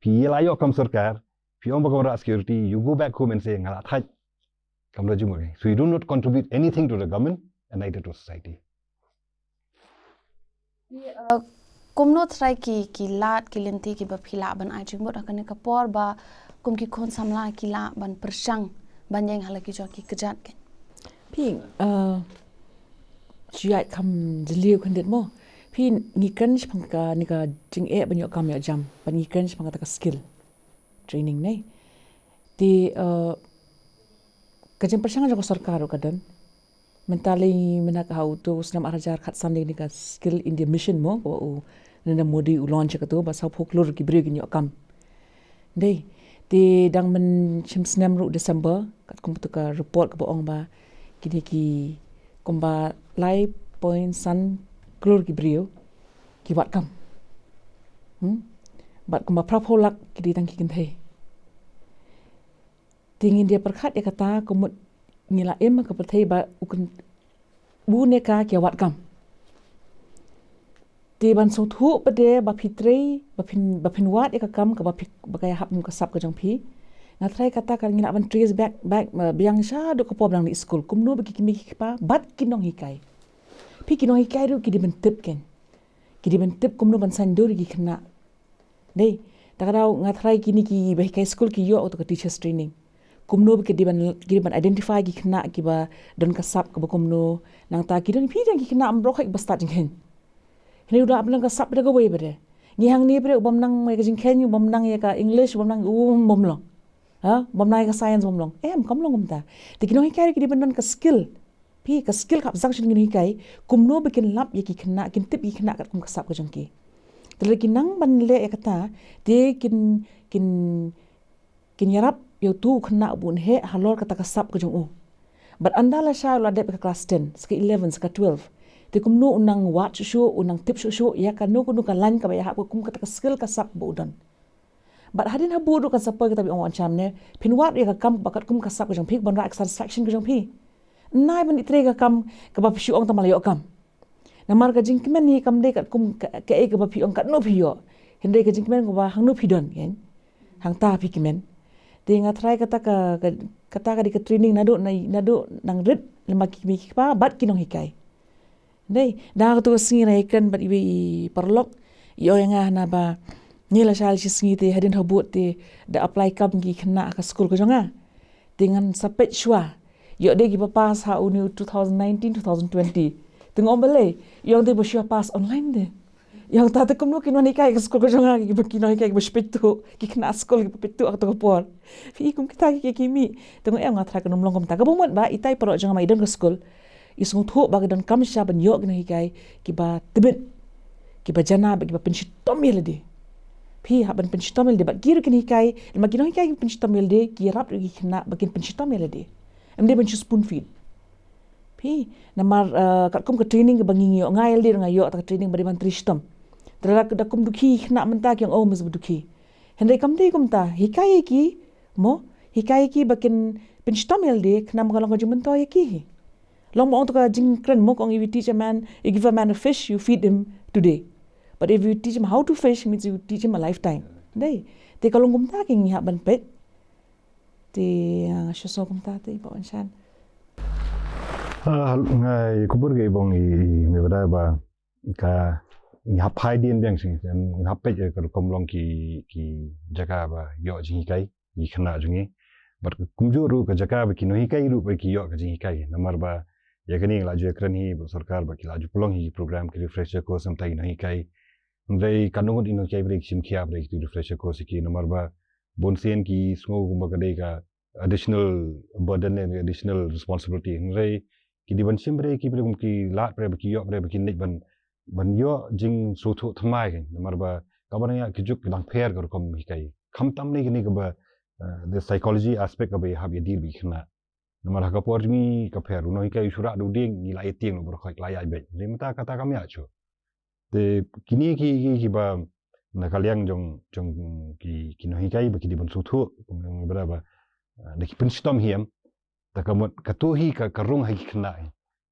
Phi ïa la ïoh kam sorkar, phi ong ba ka wanrah security, you go back home and say nga la thait. Kam da jingmut. So you do not contribute anything to the government and neither to society. Ïa, eh, kumno trai ki, ki lad ki lynti kiba phi lah ban ai jingmut ha kane ka por ba kum ki khun samla ki lah ban pyrshang ban ïeng ha la ki jong ki kjat kan? Phi, eh, shu ïaid kham jylliew khyndiat mo. Phi, ngi kren shaphang kane ka jingeh ban ïoh kam ïoh jam, ban ngi kren shaphang kata ka skill training ne. Te, eh, ka jingpyrshang jong ka sorkar ruh ka don. Mynta lei mynta ka ha uto u snem ar hajar khatsan lei ne ka Skill India Mission mo, kaba u Narendra Modi u launch kato, ba sawphew klur ki briew kin ïoh kam. Dei, te dang mynshim snem ruh December, katkum kato ka report kaba ong ba kine ki kumba lai point san klur ki briew ki wad kam. Hmm? Bad kumba phraphew lak ki dei tang ki kynthei. Te ngin ïa pyrkhat ïa kata, ka mut ngi la im ha ka pyrthei ba u kyn-, u ne ka ki wad kam. Te ban sngewthuh pat de ba phi trei, ba phin, ba phin wad ïa ka kam kaba phi, ba ka ïahap kum ka sap ka jong phi. Nga tharai kata ka ngi lah ban trace back, back, uh, biang shaduh ka por ba nang leit skul. Kumno ba ki kmie ki kpa bad ki nonghikai. Phi, ki nonghikai ruh ki dei ban tip kan. Ki dei ban tip kumno ban saiñdur ïa ki khynnah. Dei, ta ka daw nga tharai kine kiba hikai skul ki ïoh kato ka teachers training. Kumno ba ki dei ban, ki dei ban identify ki khynnah kiba don ka sap kaba kumno, nangta ki don, phi don ki khynnah ym baroh ki ba stad jingkheiñ. Hynrei u lah ban long ka sap da kawei pat de. Ngi hangne pat de u bym nang ïa ka jingkheiñ, u bym nang ïa ka English, u bym nang, u bym long. Ha, bym nang ïa ka science bym long. Em, kam long kumta. Te ki nonghikai ruh ki dei ban don ka skill. Phi, ka skill ka hap sdang shuh na ki nonghikai. Kumno ba kin lap ïa ki khynnah, kin tip ïa ki khynnah katkum ka sap ka jong ki. Te lada ki nang ban leh ïa kata, te kin, kin, kin ïarap ïa uto u khynnah uba un heh halor kata ka sap ka jong u. Bad ynda lashai u la dep ïa ka class ten, sa ka eleven, sa ka twelve, te kumno un nang wad shuh shuh, un nang tip shuh shuh ïa kano kano ka lain kaba ïahap katkum kata ka skill ka sap ba u don. Bad hadien habud ruh kan sa poi kata ba ong wan sham ne, phin wad ïa ka kam ba katkum ka sap ka jong phi, ban rah ka satisfaction ka jong phi. Nai ban ïatrei ka kam kaba phi shu ong tang ba la ïoh kam. Namar ka jingkmen hi kam dei katkum ka, kaei kaba phi ong katno phi ïoh. Hynrei ka jingkmen kaba hangno phi don, kan? Hangta phi kmen. Te nga tharai kata ka, ka, kata ka dei ka training naduh na, naduh nang rit, lem bad ki kmie ki kpa bad ki nonghikai. Dei, da katu ka sngi nga ïakren bad iwei i paralok, i ong ïa nga hana ba, ngi lashai shi sngi te, hadien habud te, da apply kam ki khynnah ha ka skul ka jong nga. Te ngan sa peit shuwa. Ïoh dei kiba pass ha une u two thousand nineteen, two thousand twenty. Te nga ong balei, i ong dei ba shu pass online te. I ong ta te kumno ki nonghikai ka skul ka jong nga, kiba ki nonghikai kiba shu peit tuh, ki khynnah skul kiba peit tuh ha katu ka por. Phi i kum kita ki, ki, ki mih. Te nga ong nga tharai kan ym long kumta. Kaba mut ba, itai paralok jong nga ma i don ka skul. I sngewthuh ba ka donkam shisha ban ïoh ki nonghikai kiba tbit, kiba janai bad kiba pynshitom ïa lade. Phi, hap ban pynshitom ïa lade bad ki ruh kin hikai, lada ki nonghikai ki pynshitom ïa lade, ki ïarap ruh ïa ki khynnah ba kin pynshitom ïa lade. Ym dei ban shu spoon feed. Phi, namar, eh, katkum ka training kaba ngi ïoh, nga ïa lade nga ïoh ta ka training ba dei ban trei shitom. Te lada da kum dukhi khynnah mynta ki ong, oh, miss ba dukhi. Hynrei kam dei kumta, hikai ïa ki, mo, hikai ïa ki ba kin pynshitom ïa lade, khnang ba ka long ka jingmyntoi ïa ki hi. Long ba ong to ka jingkren mo, ka ong, if you teach a man, you give a man a fish, you feed him today. But if you teach him how to fish, means you teach him a lifetime. Dei. Te ka long kumta ki ngi hap ban peit. Te, ah, shu so kumta te, ba wan shan. Ah, nga i kubur ga i bong i, i, me bada ba ka ngi hap phai dien biang shisha, ngi hap peit ka rukom long ki, ki jaka ba ïoh jinghikai ïa ki khynnah jong ngi. Bad kumjuh ruh ka jaka ba ki nonghikai ruh ba ki ïoh ka jinghikai. Namar ba ïa kane la ju ïakren hi bad sorkar ba ki la ju pynlong hi ki program ki refresher course namar ki nonghikai. Hynrei katno ngut ki nonghikai ba ki shim khia ba ki tu refresher course ki namar ba bun sien ki sngew kumba ka dei ka additional burden and additional responsibility. Hynrei ki dei ban shim ba ki ba kum ki lad ba ki ïoh ba ki leit ban ban ïoh jingsngewthuh thymmai kan. Namar ba kaba nang ïa ki juk ki dang pher ka rukom hikai. Khamtam ne kine kaba, eh, the psychology aspect kaba hap ïa deal bad ki khynnah. Namar ha ka por jong ngi ka pher, u nonghikai u shu rah da u dieng, ngi la ïa tieng, u baroh khoit la ïa beit. Hynrei mynta kata kam ïa shuh. Te kine ki, ki, kiba na ka liang jong, jong ki, ki nonghikai ba ki dei ban sngewthuh, kum ïa ba, ba, eh, da ki pynshitom hi em. Ta ka mut kato hi ka, ka rung ha ki khynnah hi.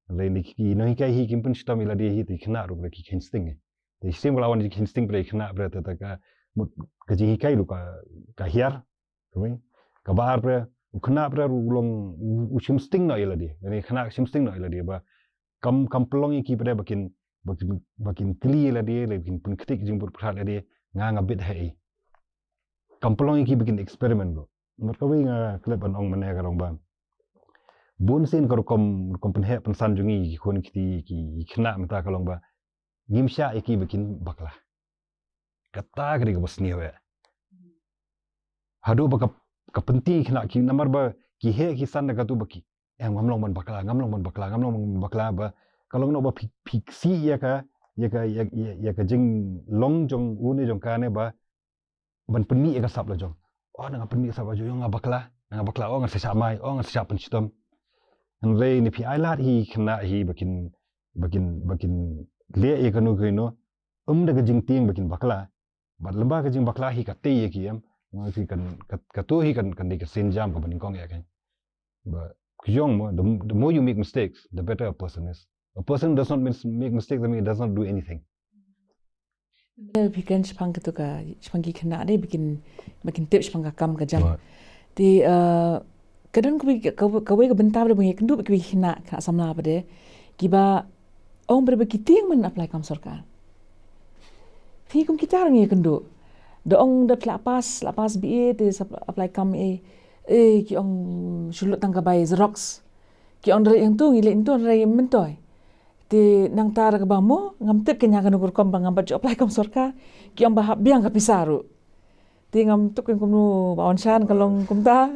Hynrei na ki nonghikai hi kim pynshitom ïa lade hi, te ki khynnah ruh ba ki kheiñ sting hi. Te shisien ba la wan ki kheiñ sting ba ki khynnah ba te ta ka mut ka jinghikai ruh ka, ka hiar. Kaba ar ba u khynnah ba ruh u long u, u shim sting noh ïa lade. Lane khynnah ka shim sting noh ïa lade ba kam, kam pynlong ïa ki ba ba kin, ba kin, ba kin kylli ïa lade, ba kin pynkhiah jingbud pyrkhat lade, nga nga bit haei. Kam pynlong ïa ki ba kin experiment ruh. Namar kawei nga klet ban ong mynne ka long ba bun sien ka rukom, rukom pynheh pynsan jong ngi ki khun ki kti ki khynnah mynta ka long ba ngim shah ïa ki ba kin bakla. Kata ka dei kaba sniew eh. Haduh ba ka, ka pynti khynnah ki namar ba ki heh ki san da katu ba ki, eh, ngam long ban bakla, ngam long ban bakla, ngam long ban bakla ba ka long noh ba phi, phi ksih ïa ka, ïa ka, ïa, ïa, ïa ka jinglong jong une jong kane ba ban pynmih ïa ka sap la jong. Oh, nga pynmih ka sap la jong, nga bakla, nga bakla, oh, nga sa shah mai, oh, nga sa shah pynshitom. Hynrei ne phi ai lad hi khynnah hi ba kin, ba kin, ba kin leh ïa kano kano, ym da ka jingtieng ba kin bakla. Bad lyngba ka jingbakla hi ka tei ïa ki em. Nga ki kan, ka, kato hi kan, kan dei ka sienjam kaba nyngkong ïa ka. Ba ki ong mo, the, the more you make mistakes, the better a person is. A person does not mis-, make mistakes, I mean, does not do anything. Phi kren shaphang katu ka, shaphang ki khynnah dei ba kin, ba kin tip shaphang ka kam ka jam. Right. Te, eh, ka don kawei, ka, kawei ka bynta ba dei ba ngi kynduh ba kawei ki khynnah, khynnah samla ba dei kiba ong ba dei ba ki tieng ban apply kam sorkar. Phi kum kita ruh ngi kynduh. Da ong da phi la pass, la pass B A te sa apply kam eh, eh, ki ong shu lut tang ka bai xerox. Ki ong da leit hangtu ngi leit hangtu hynrei ym myntoi. Te nangta ruh kaba mo, ngam tip kane kano ka rukom ba ngam pat ju apply kam sorkar. Ki ong ba hap biang ka pisa ruh. Te ngam tip kumno ba wan shan ka long kumta.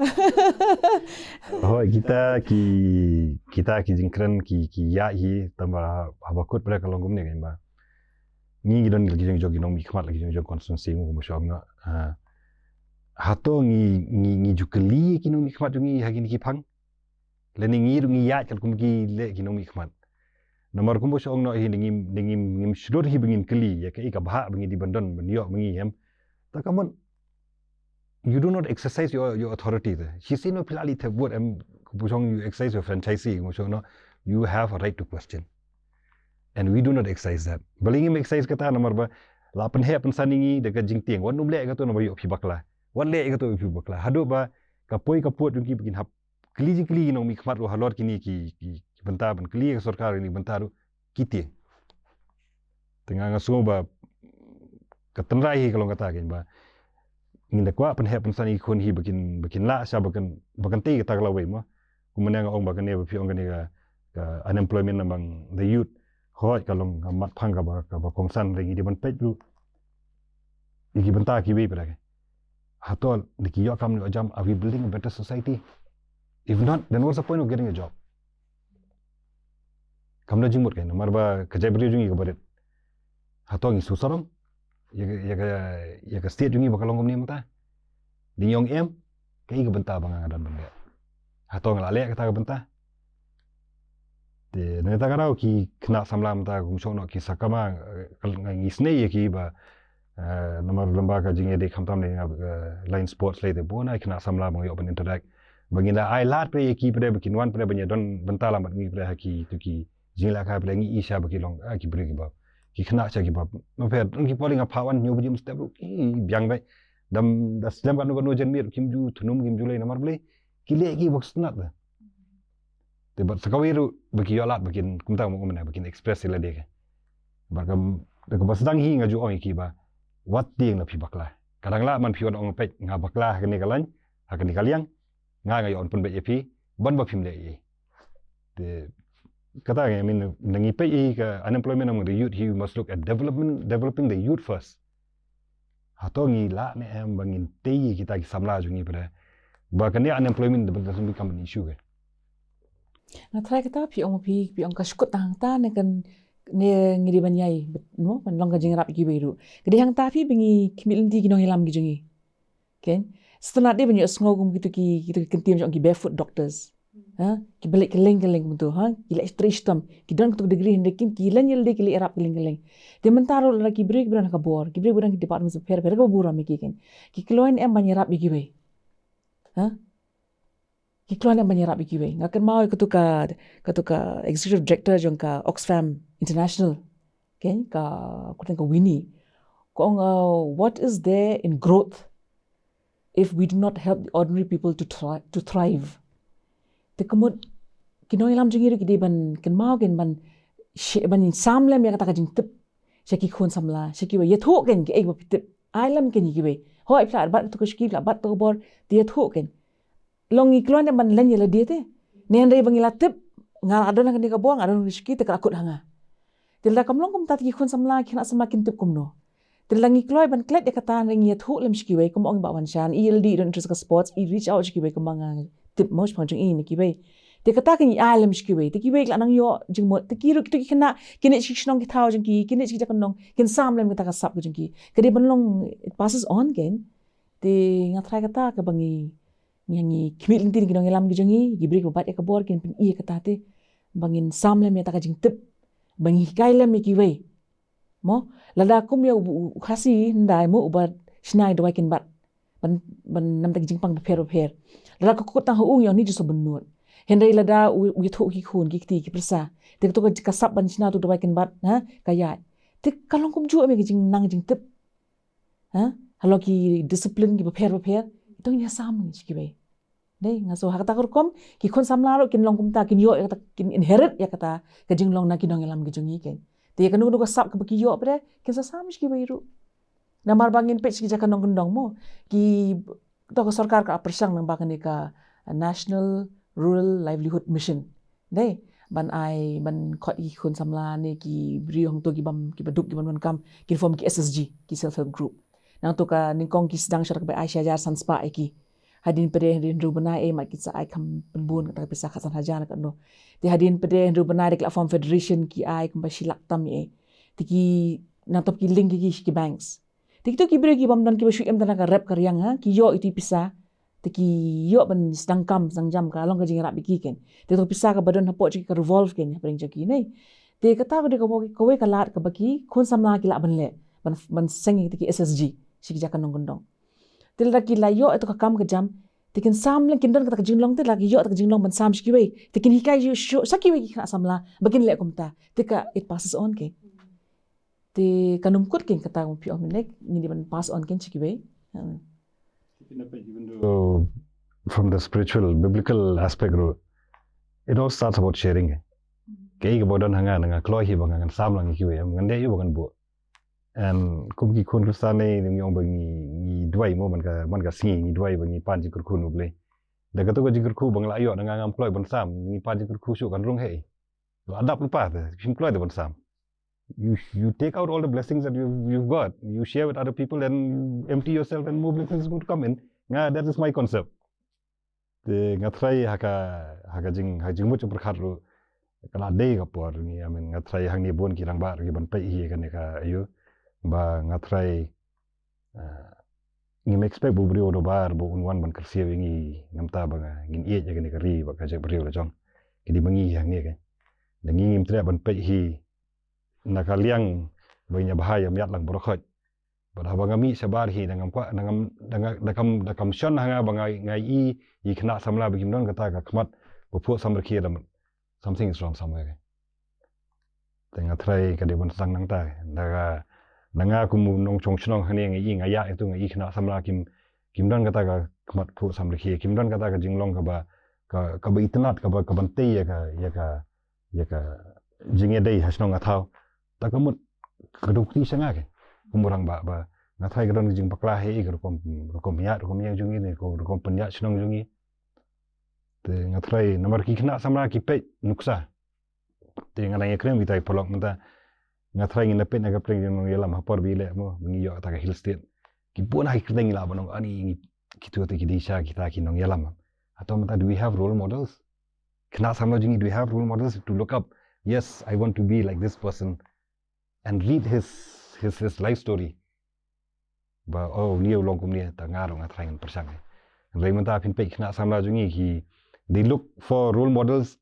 Hooid, kita ki, kita ki jingkren ki, ki ïa hi, tangba haba kut pyrshah ka long kumne kein ba ngi ngi don ki jong jong ki nongmihkhmat la ki jong jong constituency mo mo shong na. Hato ngi, ngi, ngi ju kylli ki nongmihkhmat jong ngi ha kine ki phang? Lane ngi ruh ngi ïaid katkum ki leh ki nongmihkhmat. Namar kumba shong noh hi, ngi, ngi, ngim shlur hi ba ngin kylli ïa kaei ka bhah ba ngi dei ban don ban ïoh ma ngi, em. Ta kamon, you do not exercise your, your authority te. Shisien ba phi la leit thep vote, em, kumba shong, you exercise your franchise, kumba shong noh, you have a right to question. And we do not exercise that. Balei ngim exercise kata? Namar ba la pynheh pynsan ïa ngi da ka jingtieng, wat nym leh kato namar ïoh phi bakla. Wat leh kato ïoh phi bakla. Haduh ba ka poi ka put jong ki ba kin hap kylli jingkylli ki nongmihkhmat ruh halor kine ki, ki, ki bynta, ban kylli ka sorkar kine ki bynta ruh ki tieng. Te nga, nga sngew ba ka tynrai hi ka long kata kein ba ngin da kwah pynheh pynsan ïa ki khun hi ba kin, ba kin lah sha ba kan, ba kan tei kata ka lawei mo. Kumne nga ong ba kane ba phi ong kane ka, ka unemployment among the youth. Hooid, ka long ka mat phang kaba, kaba kongsan, hynrei ngi dei ban peit ruh ïa ki bynta kiwei pat. Hato da ki ïoh kam ïoh jam, are we building a better society? If not, then what's the point of getting a job? Kam don jingmut kein, namar ba ka jaitbynriew jong ngi kaba rit. Hato ngi shu sarong ïa ka, ïa ka, ïa ka state jong ngi ba ka long kumne mynta? Dei ngi ong em, kaei ka bynta ba nga nga don ban leh? Hato nga la leh kata ka bynta? Te na kata ka daw ki khynnah samla mynta, kumba shong noh ki sakma, eh, ngi sngew ïa ki ba, eh, namar lem bad ka jingïadei khamtam ne, eh, line sports lei te bun ai khynnah samla ba ngi ïoh ban interact. Ba ngin da ai lad pat ïa ki pat ba kin wan pat ban ïadon bynta lem bad ngi pat ha kito ki jinglehkai pat, ngi i sha ba ki long, ah, ki briew kiba, ki khynnah sha kiba, ma pher, ki poli nga pha wan hynñiew baje mynstep ruh ki biang beit. Da, da slem katno katno janmiet kim ju thnum, kim ju lei, namar balei? Ki leh ki bok snat da. Te bad sa kawei ruh ba ki ïoh lad ba kin, kumta mo, kumne, ba kin express ïa lade ke. Bad ka, da kaba sdang hi nga ju ong ïa ki ba wat tieng la phi bakla. Ka dang lah man phi wan ong peit nga bakla ha kane ka line, ha kane ka liang, nga nga ïoh pynbeit ïa phi ban ba phim leh ei. Te kata ngi, I mean, na ngi peit ïa ka unemployment among the youth, we must look at development, developing the youth first. Hato ngi lah ne em ba ngin tei ïa kita ki samla jong ngi pat ba kane unemployment da ban become an issue ke? Nga tharai kata phi ong, phi, phi ong ka shu kut tang ta ne kan, ne ngi dei ban ïai, no, ban long ka jingïarap ïa kiwei ruh. Ka dei hangta phi ba ngi khmih lynti ki nongïalam ki jong ngi. Kein, sngewtynnat dei ban ïohsngew kum kito ki, kito ki kyntien jong ki barefoot doctors. Ha? Ki ba leit kylleng kylleng kumto, ha? Ki leit trei shitom. Ki don kito ki degree hynrei kim, ki len ïa lade ki leit ïarap kylleng kylleng. Te mynta ruh lada ki briew kiba don ha ka bor, ki briew kiba don ki department bapher bapher, kaba burom ïa ki, kein, ki kloi ne em ban ïarap ïa kiwei? Ha? Ki kloi ne em ban ïarap ïa kiwei? Nga kynmaw ïa kato ka, kato ka executive director jong ka Oxfam International, kein, ka kyrteng ka Winnie. Ka ong, uh, what is there in growth if we do not help the ordinary people to thri-, to thrive? Te ka mut ki nongïalam jong ngi ruh ki dei ban kynmaw, kein, ban shi-, ban sam lem ïa kata ka jingtip sha ki khun samla, sha kiwei. Ïathuh, kein, kiei ba phi tip. Ai lem, kein, ïa kiwei. Hooid, phi la bat kato ka shuki, phi la bat kato ka bor, te ïathuh, kein. Long ngi kloi ne em ban len ïa lade te? Ne hynrei ba ngi la tip, nga la don ha kane ka bor, nga don ha kane ka shuki, te ka la kut ha nga. Te lada kam long kumta te ki khun samla, ki khynnah samla kin tip kumno? Te lada ngi kloi ban klet ïa kata, hynrei ngi ïathuh lem sha kiwei, kumba ong i Bah Wanshan, i lade i don interest ka sports, i reach out sha kiwei, kumba nga tip mo shaphang jong i ne kiwei. Te kata kein ngi ai lem sha kiwei, te kiwei ki la nang ïoh jingmut, te ki ruh kito ki khynnah kin ïaid sha ki shnong ki thaw jong ki, kin ïaid sha ki jaka nong, kin sam lem kata ka sap ka jong ki. Ka dei ban long, it passes on, kein. Te nga tharai kata kaba ngi, ngi, ngi khmih lynti ki nongïalam ki jong ngi, ki briew kiba bat ïa ka bor, kin pyni ïa kata te, ba ngin sam lem ïa kata ka jingtip, ba ngin hikai lem ïa kiwei. Mo, lada kum ïa u, u, u Khasi hyndai mo, uba shna ïa dawai kynbat ban, ban namar ki jingpang bapher bapher. Lada ka kut tang ha u, ngi ong une u jingsngewbha nud. Hynrei lada u, u ïathuh ki khun, ki kti, ki pyrsa, te kato ka, ka sap ban shna tu dawai kynbat, ha, ka ïaid. Te ka long kumjuh ïa ka jingnang jingtip. Ha? Halor ki discipline kiba pher bapher, to ngin ïa sam sha kiwei. Dei, nga sngew ha kata ka rukom ki khun samla ruh kin long kumta, kin ïoh ïa kata, kin inherit ïa kata ka jinglong na ki nongïalam ki jong ngi, kein. Te ïa kano kano ka sap kaba ki ïoh pat, kin sa sam sha kiwei ruh. Namar ba ngin peit sha ki jaka nongkyndong mo, ki, to ka sorkar ka pyrshang nang ba kane ka National Rural Livelihood Mission. Dei, ban ai, ban khot ïa ki khun samla ne ki briew hangto ki bym, kiba duk, ki bym don kam, kin form ki S S G, ki self help group. Nangta ka nyngkong ki sdang sha ka ba ai shi hajar san spah ïa ki. Hadien pat de hynriew bnai, eh, mat ki sa ai kham pynbun kata ka pisa khatsan hajar katno. Te hadien pat de hynriew bnai da ki la form federation ki ai kumba shi lak tam ïa. Te ki nangta ki link ïa ki sha ki banks. Te kito ki briew ki bym don, ki ba shu im tang na ka rep ka riang, ha, ki ïoh ïa ki pisa. Te ki ïoh ban sdang kam sdang jam, ka long ka jingïarap ïa ki keiñ. Te kito ki pisa ka ba don hapoh jong ki ka revolve keiñ hapdeng jong ki, ne. Te kata ka dei ka, kawei ka lad kaba ki khun samla ki lah ban leh, ban, ban seng ïa kita ki S S G sha ki jaka nongkyndong. Te lada ki la ïoh ïa kata ka kam ka jam, te kin sam leh, kin don kata ka jinglong, te lada ki ïoh kata ka jinglong ban sam sha kiwei, te kin hikai shuh shuh sha kiwei ki khynnah samla ba kin leh kumta. Te ka, it passes on keiñ. Te kan ym kut keiñ, kata ka phi ong mynne, ngi dei ban pass on keiñ sha kiwei. Hmm. Even though from the spiritual, biblical aspect ruh, it all starts about sharing. Kaei kaba don ha nga, nga kloi hi ba ngan sam lang ïa kiwei, ngan dei ïa ba ngan buh. And kum ki khun Khristan ne, ngi ong ba ngi, ngi duwai mo, man ka, man ka sngi ngi duwai ba ngi pan jingkyrkhu na U Blei. Da kato ka jingkyrkhu ba nga la ïoh, da nga ngam kloi ban sam, ngi pan jingkyrkhu shuh, kan rung hi. Ïoh adapt lypa te, phim kloi te ban sam. You, you take out all the blessings that you've, you've got. You share with other people and you empty yourself and more blessings will come in. Nga, that is my concept. Te nga try ha ka, ha ka jing, ha ka jingmut jingpyrkhat ruh. Ka la dei ka por ngi, I mean, nga try hangne bun ki rangbah ruh ki ban peit hi kane ka ïa. Ba nga try, ah, ngim expect ba u briew u dei ba, ba un wan ban kyrsiew ïa ngi, namar ba nga, ngin ïeit ïa kane ka ri bad ka jaitbynriew la jong. Ka dei ba ngi hangne keiñ. Da ngi ngim treh ban peit hi na ka liang ba ngin ïa bha ïa miat lang baroh khoit. Bad haba nga mih shabar hi, da ngam kwah, da ngam, da nga, da kam, da kam shon ha nga ba nga, nga i, i khynnah samla ba kim don kata ka khmat ba phuh samrkhie, da something is wrong somewhere. Te nga try ka dei ban sdang nangta. Da nga, da nga kum u nongshong shnong hangne nga i, nga ïa itu nga i khynnah samla kim, kim don kata ka khmat phuh samrkhie, kim don kata ka jinglong kaba, ka, kaba itynnad, kaba, ka ban tei ïa ka, ïa ka, ïa ka jingïadei ha shnong ha thaw. Ta ka mut ka dei u kti sha nga keiñ. Kum u rangbah ba nga try ka don ka jingbakla hi, ka rukom, rukom ïa, rukom ïa jong ngi ne, ka rukom pynïaid shnong jong ngi. Te nga try namar ki khynnah samla ki peit nuksa. Te nga nang ïa kren kita i paralok mynta. Nga try ngin da peit na ka pdeng jong nongïalam ha por ba i leh mo, ba ngi ïoh kata ka hill state. Ki bun ha ki kyrteng ngi lah ban ong ani ngi, kito te ki dei sha kita ki nongïalam. Hato mynta do we have role models? Khynnah samla jong ngi, do we have role models to look up? Yes, I want to be like this person and read his, his, his life story. Ba, oh, une u long kumne, ta nga ruh nga try ngan pyrshang. Hynrei mynta phin peit khynnah samla jong ngi ki, they look for role models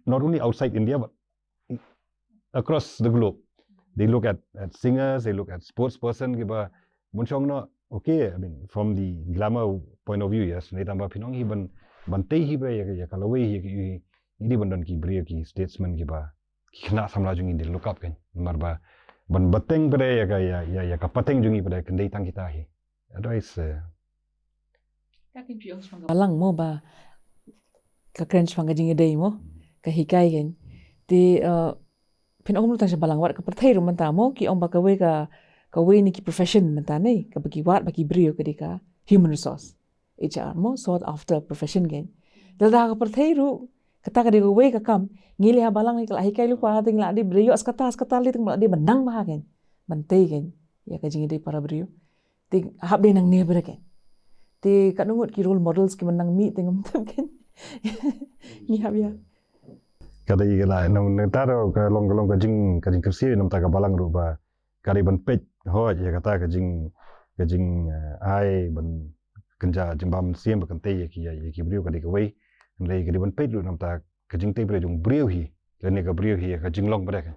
not only outside India but across the globe. They look at, at singers, they look at sports person kiba mynshong noh, okay, I mean, from the glamour point of view, yes, ne tang ba phin ong hi ban, ban tei hi ba ïa, ïa ka lawei hi, ïa ki, ïa ki, ngi dei ban don ki briew ki statesman kiba, ki khynnah samla jong ngi dei look up keiñ. Namar ba, ban bteng pat de ïa ka, ïa, ïa, ïa ka pateng jong ngi pat de kan dei tang kita hi. Otherwise, eh, Ka kren shaphang ka balang mo ba, ka kren shaphang ka jingïadei mo, ka hikai keiñ. Te, eh, phin ong ruh tang sha balang, wat ka pyrthei ruh mynta mo, ki ong ba kawei ka, kawei na ki profession mynta ne, kaba ki wad ba ki briew ka dei ka human resource, H R mo, sought after profession keiñ. Te lada ka pyrthei ruh kata ka dei kawei ka kam, ngi leh ha balang ngi ka la hikai lypa, te ngi la dei briew ïoh sa kata sa kata lei, te ngi la dei ban nang bha keiñ, ban tei keiñ ïa ka jingïadei para briew. Te hap dei nangne bha keiñ. Te katno ngut ki role models ki ban nang mih te ngam tip keiñ. Ngi hap ïa. Ka dei ka la, nang, nangta ruh ka long, ka long ka jing, ka jingkyrsiew namar ka balang ruh ba ka dei ban peit hooid ïa kata ka jing, ka jing, eh, ai ban kynja jingbam mynsiem ba kan tei ïa ki, ïa, ïa ki briew ka dei kawei. Hynrei ka dei ban peit ruh namar ka jingtei briew jong briew hi, lane ka briew hi ka jinglong briew.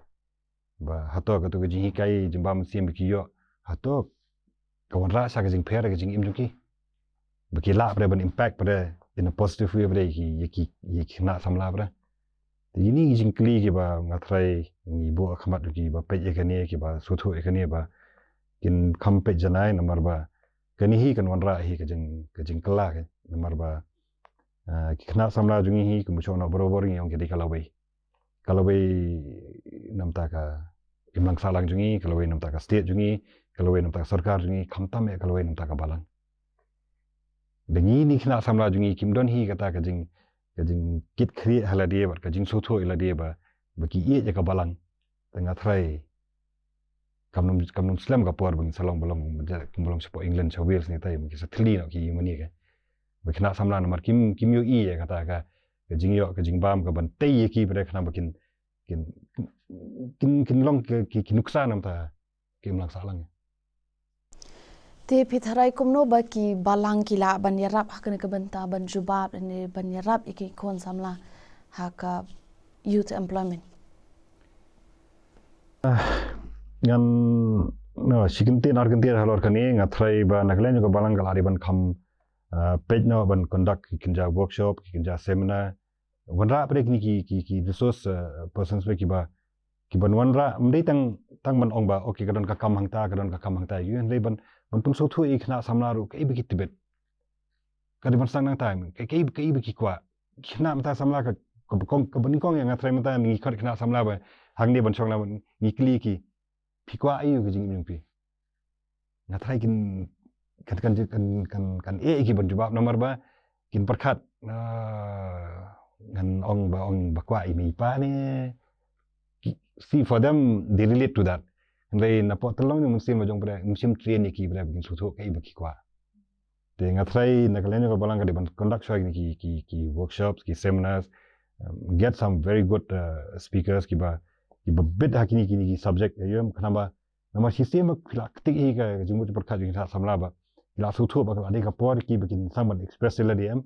Ba hato kato ka jinghikai jingbam mynsiem ba ki ïoh, hato ka wanrah sha ka jingpher ka jingim jong ki, ba ki lah pat de ban impact pat de in a positive way pat de ïa ki, ïa ki, ïa ki khynnah samla pat de. Te ïa kine ki jingkylli kiba nga trai ngi buh ha khmat jong ki ba peit ïa kane, kiba sngewthuh ïa kane ba kin kham peit janai namar ba kane hi kan wanrah hi ka jing, ka jingkylla ka namar ba, ah, ki khynnah samla jong ngi hi kumba shong noh barabor ngi ong ki dei ka lawei. Ka lawei namar ka imlang sahlang jong ngi, ka lawei namar ka state jong ngi, ka lawei namar ka sorkar jong ngi, khamtam eh ka lawei namar ka balang. Da ngi ni khynnah samla jong ngi kim don hi kata ka jing, ka jingkit khlieh ha lade bad ka jingsngewthuh ïa lade ba, ba ki ïeit ïa ka balang. Te nga trai kam nym, kam nym slem ka por ba ngin sa long, ba long, ba long shapoh England, sha Wales ne, te ba ki sa thylli noh ki ïing mane ka. Ba ki khynnah samla namar kim, kim ïohi ïa kata ka, ka jingïoh, ka jingbam, ka ban tei ïa ki, ba dei khnang ba kin, kin, kin, kin long ki, ki, ki nuksa namar ta ki imlang sahlang. Te phi tharai kumno ba ki balang ki lah ban ïarap ha kane ka bynta, ban jubab ne ban ïarap ïa ki khun samla ha ka youth employment? Ah, ngan, no, shi kyntien ar kyntien halor kane, nga tharai ba na ka liang jong ka balang ka lah dei ban kham, ah, peit noh ban conduct ki kynja workshop, ki kynja seminar. Wanrah pat de kine ki, ki, ki resource, uh, persons pat kiba, kiban wanrah, ym dei tang, tang ban ong ba, okay, ka don ka kam hangta, ka don ka kam hangta, ïoh, hynrei ban, ban pynsngewthuh ïa ki khynnah samla ruh kaei ba ki tbit. Ka dei ban sdang nangta, kaei, kaei, kaei ba ki kwah. Ki khynnah mynta samla ka, ka, ka, kaba nyngkong ïa nga tharai mynta ngi khot khynnah samla ba hangne ban shong lang, ngi kylli ki, phi kwah aïu ka jingim jong phi? Nga tharai kin, kan, kan, kan, kan, kan eh ki ban jubab namar ba kin pyrkhat, ah, ngan ong ba, ong ba kwah ïa i mei i pa ne. Ki, see, for them, they relate to that. Hynrei napoh tyllong jong mynsiem ba jong pat de, mynsiem train ïa ki pat de, ba kin sngewthuh kaei ba ki kwah. Te nga tharai na ka liang jong ka balang ka dei ban conduct shuwa kine ki, ki, ki workshops, ki seminars, um, get some very good, uh, speakers kiba, kiba bit ha kine, kine ki subject, ïa, khnang ba, namar shisien ba ki la ktik hi ka jingmut jingpyrkhat jong ki khynnah samla ba ki la sngewthuh ba ka la dei ka por ki ba kin sdang ban express ïa lade, em.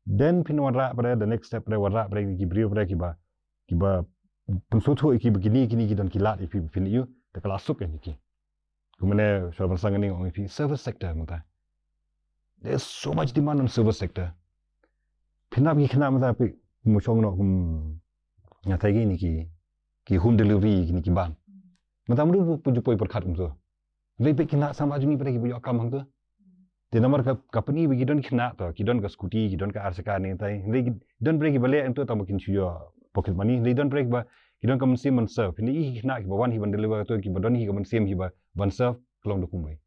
Then phin wanrah pat de, the next step pat de, wanrah pat de ki briew pat de kiba, kiba pynsngewthuh ïa ki ba kine, kine ki don ki lad ïa phi, phin ïoh, te ka la suk ïa ki. Kumne, shuwa ban sdang ngi ong ïa phi, service sector mynta. There's so much demand on service sector. Phin ap ki khynnah mynta phi, kum shong noh kum, nga tharai kine ki, ki home delivery, kine ki bam. Mynta mut pu ju poi pyrkhat kumto. Hynrei phi khynnah samla jong ngi pat de kiba ïoh kam hangto. Te namar ka, ka pyni ba ki don ki khynnah to, ki don ka scooty, ki don ka ar chakka ne tai. Hynrei ki don pat de kiba leh hangto tang ba kin shu ïoh pocket money. Hynrei don pat de kiba, ki don ka mynsiem ban serve. Hynrei ki khynnah kiba wan hi ban deliver to, kiba don hi ka mynsiem hi ba ban serve, ka long da kumwei.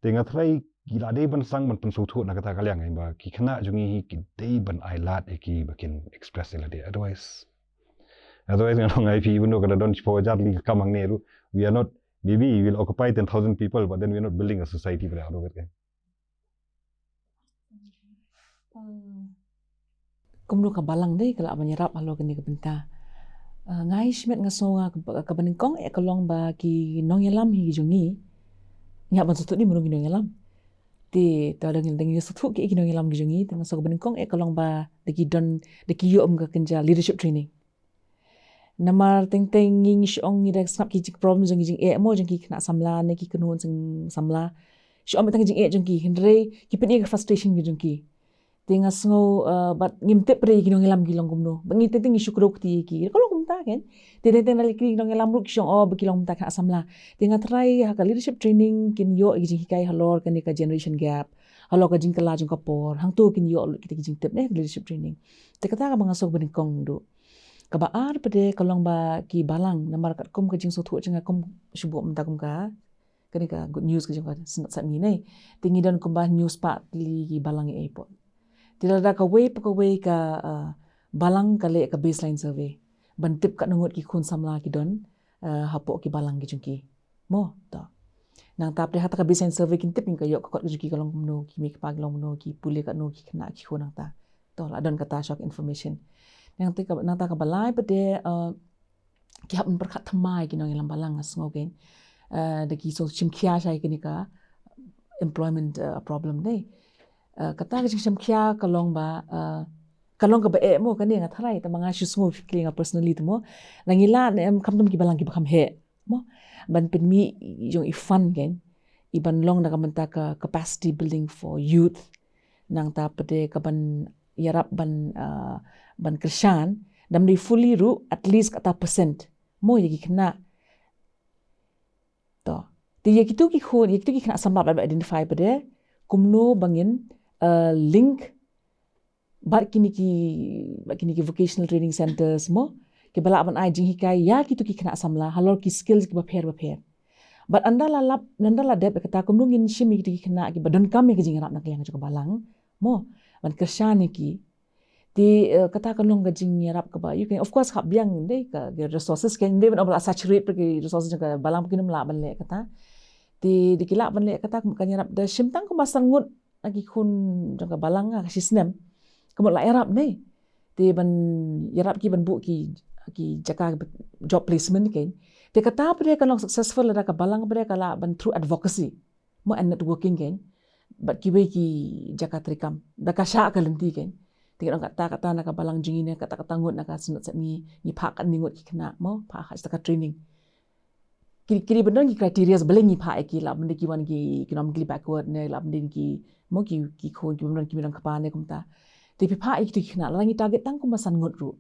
Te nga tharai ki la dei ban sdang ban pynsngewthuh na kata ka liang, eh, ba ki khynnah jong ngi hi ki dei ban ai lad ïa ki ba kin express ïa lade. Otherwise, otherwise ngan ong ïa phi, even though ka la don shiphew hajar tylli ki kam hangne ruh, we are not, maybe we'll occupy ten thousand people, but then we're not building a society pat de out of it, kan. Hmm. Kumno ka balang de ka lah ban ïarap halor kane ka bynta. Ah, nga ïa shimet nga sngew nga kaba, kaba nyngkong eh ka long ba ki nongïalam hi ki jong ngi. Ngi hap ban sngewthuh de mano ki nongïalam. Te, te da ngin, da ngin sngewthuh ki, ki nongïalam ki jong ngi, te nga sngew kaba nyngkong eh ka long ba da ki don, da ki ïoh kum ka kynja leadership training. Namar teng teng ngi, ngi shu ong ngi da sngap ki jing problem jong ki jingeh mo jong ki khynnah samla ne ki kynhun seng samla. Shu ong tang ki jingeh jong ki, hynrei ki pyni ka frustration ki jong ki. Te nga sngew, eh, bad ngim tip re ki nongïalam ki long kumno. Bad ngi teng teng ngi shu kdew kti ïa ki. Ka long kumta kan. Te teng teng na ki nongïalam ruh ki shu ong, oh, ba ki long kumta khynnah samla. Te nga tharai ha ka leadership training kin ïoh ki jinghikai halor kane ka generation gap. Halor ka jingkylla jong ka por. Hangto kin ïoh lut kita ki jingtip ne ha ka leadership training. Te kata kaba nga sngew kaba nyngkong duh. Kaba ar pat de ka long ba ki balang, namar katkum ka jingsngewthuh jong nga kum shu buh mynta kum ka, kane ka good news ka jong ka Synod Sepngi ne. Te ngi don kumba hynñiew spah tylli ki balang ïa airport. Te lada kawei pa kawei ka, ah, balang ka leh ka baseline survey ban tip katno ngut ki khun samla ki don, ah, hapoh ki balang ki jong ki. Mo, to. Nangta pat de hata ka baseline survey kin tip ïa ka ïoh ka kot ka jong ki ka long kumno, ki mei ki pa ki long kumno, ki pule katno, ki khynnah ki khun nangta. To, la don kata shwa ka information. Nangta ka, nangta kaba lai pat de, eh, ki hap ban pyrkhat thymmai ki nongïalam balang nga sngew kein. Eh, da ki shu shim khia shai kane ka employment, eh, problem de. Eh, kata ka jingshim khia ka long ba, eh, ka long kaba eh mo kane nga tharai, tangba nga shu sngew phikri nga personally te mo. La ngi lah ne em khamtam ki balang kiba kham heh. Mo, ban pynmih jong i fund kein, i ban long na ka bynta ka capacity building for youth. Nangta pat de ka ban ïarap ban, ah, ban kyrshan, dam dei fully ruh, at least kata percent. Mo ïa ki khynnah. To. Te ïa kitu ki khun, ïa kitu ki khynnah samla ba identify pat de, kumno ba ngin, ah, link bad kine ki, bad kine ki vocational training centers mo, kiba lah ban ai jinghikai ïa kitu ki khynnah samla halor ki skills kiba pher ba pher. Bad ynda la lap, ynda la dep ïa kata kumno ngin shim ïa kitu ki khynnah kiba donkam ïa ka jingïarap na ka liang jong ka balang mo, ban kyrshan ïa ki. Te, eh, kata ka long ka jingïarap kaba ïoh kein, of course, hap biang dei ka, ka resources kein, dei ban ong ba la saturate bha ki resources jong ka balang, ba kin ym lah ban leh kata. Te dei ki lah ban leh kata, ka ïarap da shim tang kumba san ngut na ki khun jong ka balang ha ka shi snem. Ka mut la ïarap ne. Te ban ïarap ki ban buh ki, ki jaka job placement kein. Te kata pat ka long successful lada ka balang pat ka lah ban through advocacy mo and networking kein bad kiwei ki jaka treikam da ka shah ka lynti kein. Te ngi ong kata, kata na ka balang jong ngi ne, kata, kata ngut na ka Synod Sepngi, ngi phah katne ngut ki khynnah mo, phah ha kata ka training. Ki, ki dei ban don ki criteria balei ngi phah ïa ki, lah ban dei ki wan ki economically backward ne, lah ban dei ki mo ki, ki khun kiba ym don, ki ym don kpa ne kumta. Te phi phah ïa kito ki khynnah, lada ngi target tang kumba san ngut ruh.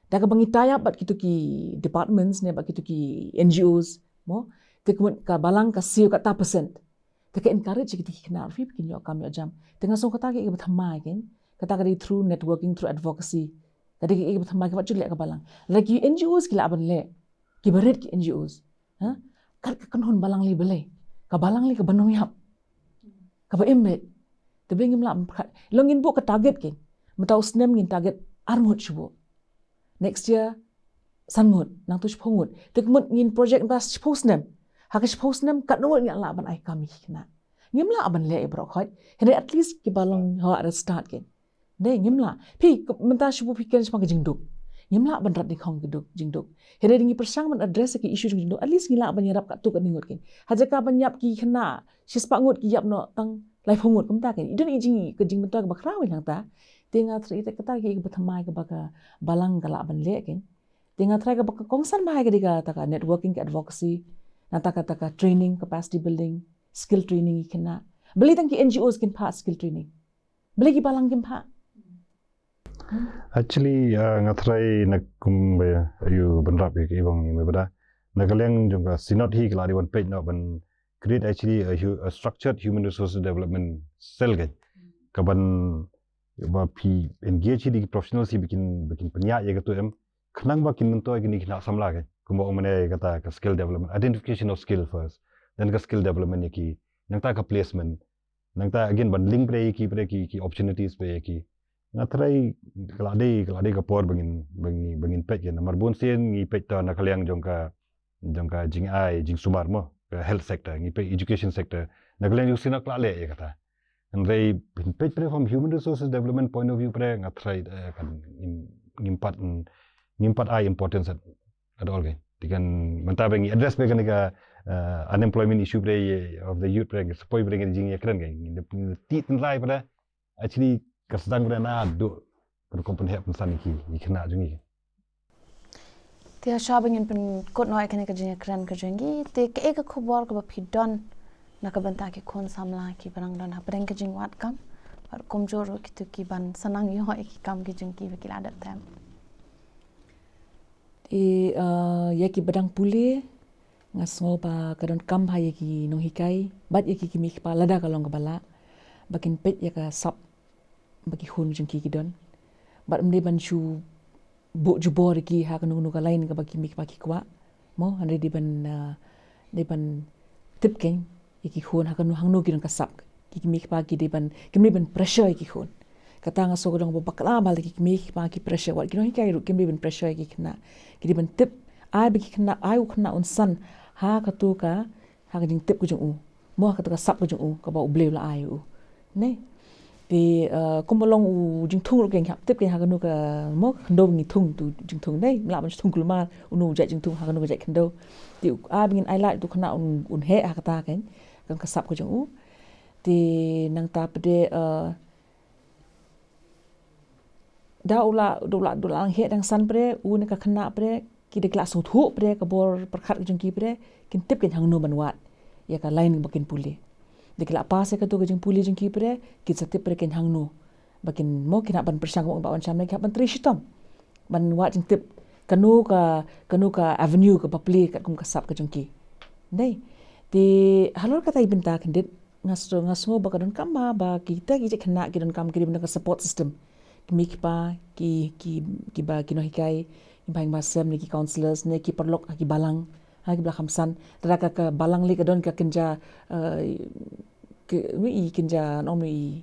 Da kaba ngi tie up bad kito ki departments ne bad kito ki N G Os mo. Te ka mut ka balang ka siew kata percent. Te ka encourage ïa kito ki khynnah ruh phi ba kin ïoh kam ïoh jam. Te nga sngew kata ka dei kaba thymmai kein. Kata ka dei through networking, through advocacy. Ka dei ka dei kaba thymmai, ka wat ju leh ka balang. Lada ki N G Os ki lah ban leh, kiba rit ki N G Os, ha? Kat ka kynhun balang lei balei? Ka balang lei kaba nongïap, kaba im beit. Te balei ngim lah ban pyrkhat? Long ngin buh ka target kein. Mynta u snem ngin target ar ngut shu buh. Next year san ngut, nangta shiphew ngut. Te ka mut ngin project mynta shiphew snem. Ha ka shiphew snem katno ngut ngi lah ban ai kam ïa ki khynnah? Ngim lah ban leh ïa baroh khoit. Hynrei at least kiba long hawa re start kein. Dei ngim lah. Phi, mynta shu buh phi kren shaphang ka jingduk. Ngim lah ban rat nyngkong ka duk, jingduk. Hynrei ngi pyrshang ban address ïa ki issue jong jingduk. At least ngi lah ban ïarap katto katne ngut kein. Ha jaka ban ïap ki khynnah shispah ngut ki ïap noh tang laiphew ngut kumta kein. I don i jing, ka jingmyntoi kaba khraw ïa nangta. Te nga tharai ïa kata ka dei kaba thymmai kaba ka balang ka lah ban leh kein. Te nga tharai kaba ka kongsan bha ka dei kata ka networking, ka advocacy, nangta kata ka training, capacity building, skill training ïa ki khynnah. Balei tang ki N G Os kin phah skill training? Balei ki balang kim phah? Actually, uh, nga tharai na kumba ïa u Bynrap ïa ka i bang ïa me bada. Na ka liang jong ka Synod hi ka la dei ban peit noh ban create actually a, hu- a structured human resources development cell kein. Ka ban ba phi engage hi da ki professionals hi ba kin, ba kin pynïaid ïa katu em. Khnang ba kin myntoi kine ki khynnah samla kein. Kumba ong mynne kata ka skill development, identification of skill first. Then ka skill development ïa ki. Nangta ka placement. Nangta again ban link pre ïa ki pre ki, ki opportunities pre ïa ki. Nga tharai ka la dei, ka la dei ka por ba ngin, ba ngin, ba ngin peit kein. Namar bun sien ngi peit ta na ka liang jong ka, jong ka jingai, jingsumar mo, ka health sector, ngi peit education sector. Na ka liang jong Synod ka la leh ïa kata. Hynrei phin peit pre from human resources development point of view pre nga tharai, eh, kan ngim, ngim pat, ngim pat ai importance at, at all kein. Te kan mynta ba ngi address ba kane ka, eh, unemployment issue ba of the youth ba ngi support ba ngi jingïakren kein. Ngi da, ngi da tih tynrai ba da actually ka sdang ba da naduh ka rukom pynheh pynsan ki, ki khynnah jong ngi. Te hashwa ba ngin pynkut noh ïa kane ka jingïakren ka jong ngi, te kaei ka khubor kaba phi don na ka bynta ki khun samla kiba dang don hapdeng ka jingwad kam, bad kumjuh ruh kito ki ban sa nang ïoh ïa ki kam ki jong ki ba ki la dep them. Te, eh, ïa kiba dang pule, nga sngew ba ka donkam bha ïa ki nonghikai bad ïa ki kmie kpa lada ka long kaba lah ba kin peit ïa ka sap ba ki khun jong ki ki don. Bad ym dei ban shu buh jubor ïa ki ha kano kano ka line kaba ki kmie kpa ki kwah. Mo, hynrei dei ban, eh, dei ban tip kein ïa ki khun ha kano hangno ki don ka sap. Ki kmie kpa ki dei ban, kim dei ban pressure ïa ki khun. Kata nga sngew ka dei kaba bakla ba lada ki kmie kpa ki pressure, wat ki nonghikai ruh kim dei ban pressure ïa ki khynnah. Ki dei ban tip, ai ba ki khynnah, ai u khynnah un san ha katu ka, ha ka jingtip ka jong u. Mo, ha katu ka sap ka jong u kaba U Blei u la ai u. Ne? Te, eh, kumba long u jingthung ruh kein, hap tip kein ha kano ka, mo, khyndew ngi thung tu jingthung, ne? Ym lah ban thung kulmar, uno u jait jingthung ha kano ka jait khyndew. Te u, ai ba ngin ai lad tu khynnah un, un heh ha kata kein, ka sap ka jong u. Te nangta pat de, eh, da u la, da u la, da u la dang heh dang san pat de, u ne ka khynnah pat de, ki dei ki la sngewthuh pat de ka bor pyrkhat ka jong ki pat de, kin tip kein hangno ban wad ïa ka line ba kin pule. Da ki la pass ïa katu ka jingpule jong ki pat de, kin sa tip pat de kein hangno ba kin, mo, kin hap ban pyrshang, ba ban sham ne ki hap ban trei shitom ban wad jingtip kano ka, kano ka avenue kaba plie katkum ka sap ka jong ki. Dei. Te halor kata i bynta khyndiat, nga sngew, nga sngew ba ka donkam ba, ba kita ki jait khynnah ki donkam ki dei ban don ka support system. Ki kmie ki kpa, ki, ki, kiba, ki nonghikai, ki baheng bahasem ne ki counsellors ne ki paralok ha ki balang, ha kiba la kham san. Lada ka, ka balang lei ka don ka kynja, eh, ki, i kynja, nong i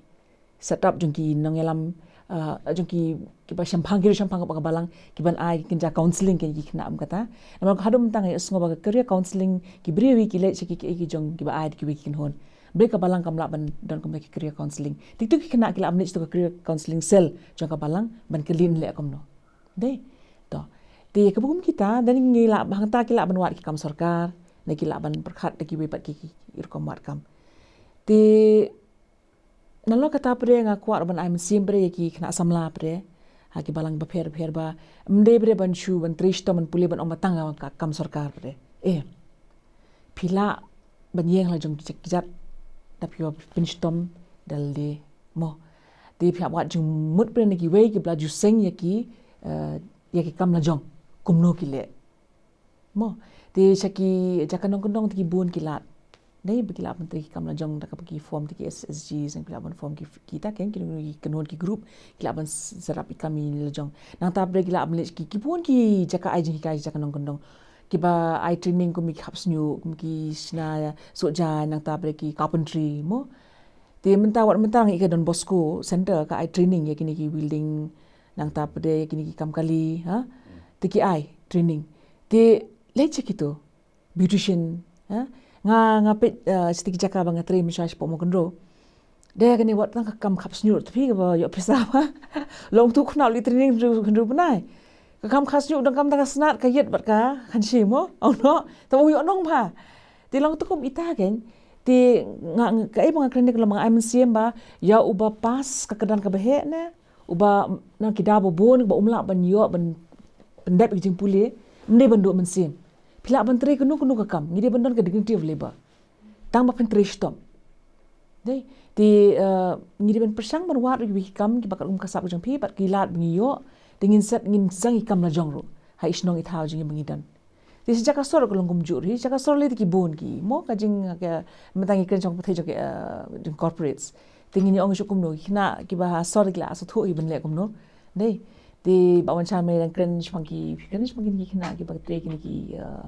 set up jong ki nongïalam uh, jong ki, kiba shemphang, ki riew shemphang kaba ka balang, kiban ai ki kynja counselling ki khynnah, ym kata. Namar ka haduh mynta nga ïohsngew ba ka career counselling ki briew hi ki leit sha ki, ki, ki jong kiba ai da kiwei ki kynhun. Balei ka balang kam lah ban don kumta ki career counselling? Te kito ki khynnah ki lah ban leit sha ka career counselling cell jong ka balang ban kylli leh kumno. Dei. To. Te kaba kum kita, dang ngi lah, hangta ki lah ban wad ki kam sorkar, ne ki lah ban pyrkhat da kiwei pat ki, ki rukom wad kam. Te nalor kata pat de nga kwah ruh ban ai mynsiem pat de ïa ki khynnah samla pat de ha ki balang bapher bapher ba ym dei pat de ban shu ban trei shitom ban pule ban ong ba tang ka kam sorkar pat de. Eh, phi lah ban ïeng ha la jong ki jait ki jait, da phi wan pynshitom da lade mo. Te phi hap wad jingmut pat de na kiwei kiba la ju seng ïa ki, eh, ïa ki kam la jong, kumno ki leh. Mo, te sha ki jaka nongkyndong te ki bun ki lad. Dei ba ki lah ban trei ki kam la jong da kaba ki form te ki S S G, seng ki lah ban form ki, kita ken, ki, ki kynhun ki group, ki lah ban s-, set up ïa ki kam la jong. Nangta pat de ki lah ban leit ki, ki bun ki jaka ai jinghikai jaka nongkyndong. Kiba ai training kum ki hap shñiuh, kum ki shna sohjaiñ, nangta pat de ki carpentry, mo. Te mynta wat mynta ngi ka Don Bosco Center ka ai training ïa kine ki welding, nangta pat de ïa kine ki kam kali, ha. Te ki ai training. Te leit sha kito beautician, ha? Nga, nga peit, eh, sha ki jaka ba nga trei mynshuwa shapoh Mawkynrew. Dei kane wat tang ka kam khap shñiuh te phi kaba ïoh pisa ba. Long tu khynnah u leit training hynriew, hynriew bnai. Ka kam khap shñiuh dang kam tang ka snat ka ïit bad ka khanshi mo. Ong noh. Te u ïoh nong bha. Te long tu kum ita ken. Te nga, nga, kaei ba nga kren ne ka long ba nga ai mynsiem ba ïa uba pass ka kyrdan kaba heh ne. Uba na ki daw ba bun ba um lah ban ïoh ban pyndep ïa ki jingpule, ym dei ban duh mynsiem. Phi lah ban trei kano kano ka kam, ngi dei ban don ka dignity of labor. Tang ba phin trei shitom. Dei, te, eh, ngi dei ban pyrshang ban wad ruh ïa ki kam kiba katkum ka sap ka jong phi bad ki lad ba ngi ïoh, te ngin set, ngin sdang ïa ki kam la jong ruh ha i shnong i thaw jong ngi ba ngi don. Te sha jaka sor ka long kumjuh ruh hi, sha jaka sor lei te ki bun ki. Mo ka jing, ka, mynta ngi kren jong ka pyrthei jong ki, eh, jong corporates. Te ngin ong shuh kumno, ki khynnah kiba ha sor ki la sngewthuh hi ban leh kumno. Dei. Te Bah Wanshar mynta dang kren shaphang ki, kren shaphang ki khynnah kiba trei kine ki, eh,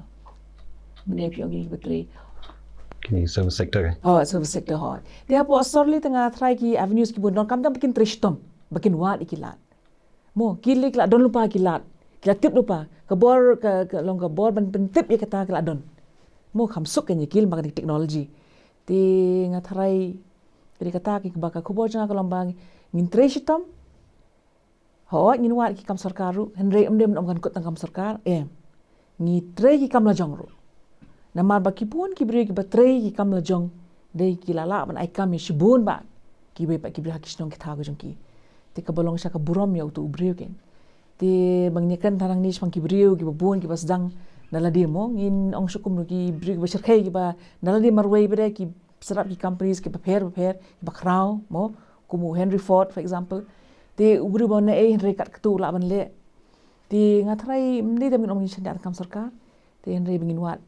mynta phi ong kine kiba trei. Kine service sector eh? Oh, service sector hooid. Te hapoh sor lei te nga tharai ki avenues ki bun don, khamtam ba kin trei shitom, ba kin wad ïa ki lad. Mo, ki lei ki la don lypa ki lad. Ki la tip lypa. Ka bor, ka, ka long ka bor ban pyntip ïa kata ki la don. Mo, kham suk kein ïa ki lyngba ka technology. Te nga tharai, te kata ki ba ka khubor jong nga ka long ba ngin trei shitom. Hooid ngin wad ki kam sorkar ruh, hynrei ym dei ban ong kan kut tang kam sorkar. Em. Ngi trei ki kam la jong ruh. Namar ba ki bun ki briew kiba trei ki kam la jong, dei ki la lah ban ai kam ïa shibun bah kiwei pat ki briew ha ki shnong ki thaw ka jong ki. Te kaba long sha ka burom ïa uto u briew kein. Te ba ngin ïakren tang nangne shaphang ki briew kiba bun kiba sdang na lade mo, ngin ong shuh kumno, ki briew kiba shyrkhei kiba na lade marwei pat de ki set up ki companies kiba pher bapher, kiba khraw mo, kum u Henry Ford for example. Te u briew ba naei hynrei katto u lah ban leh. Te nga tharai ym dei ba ngin ong ngin shaniah tang kam sorkar. Te hynrei ba ngin wad,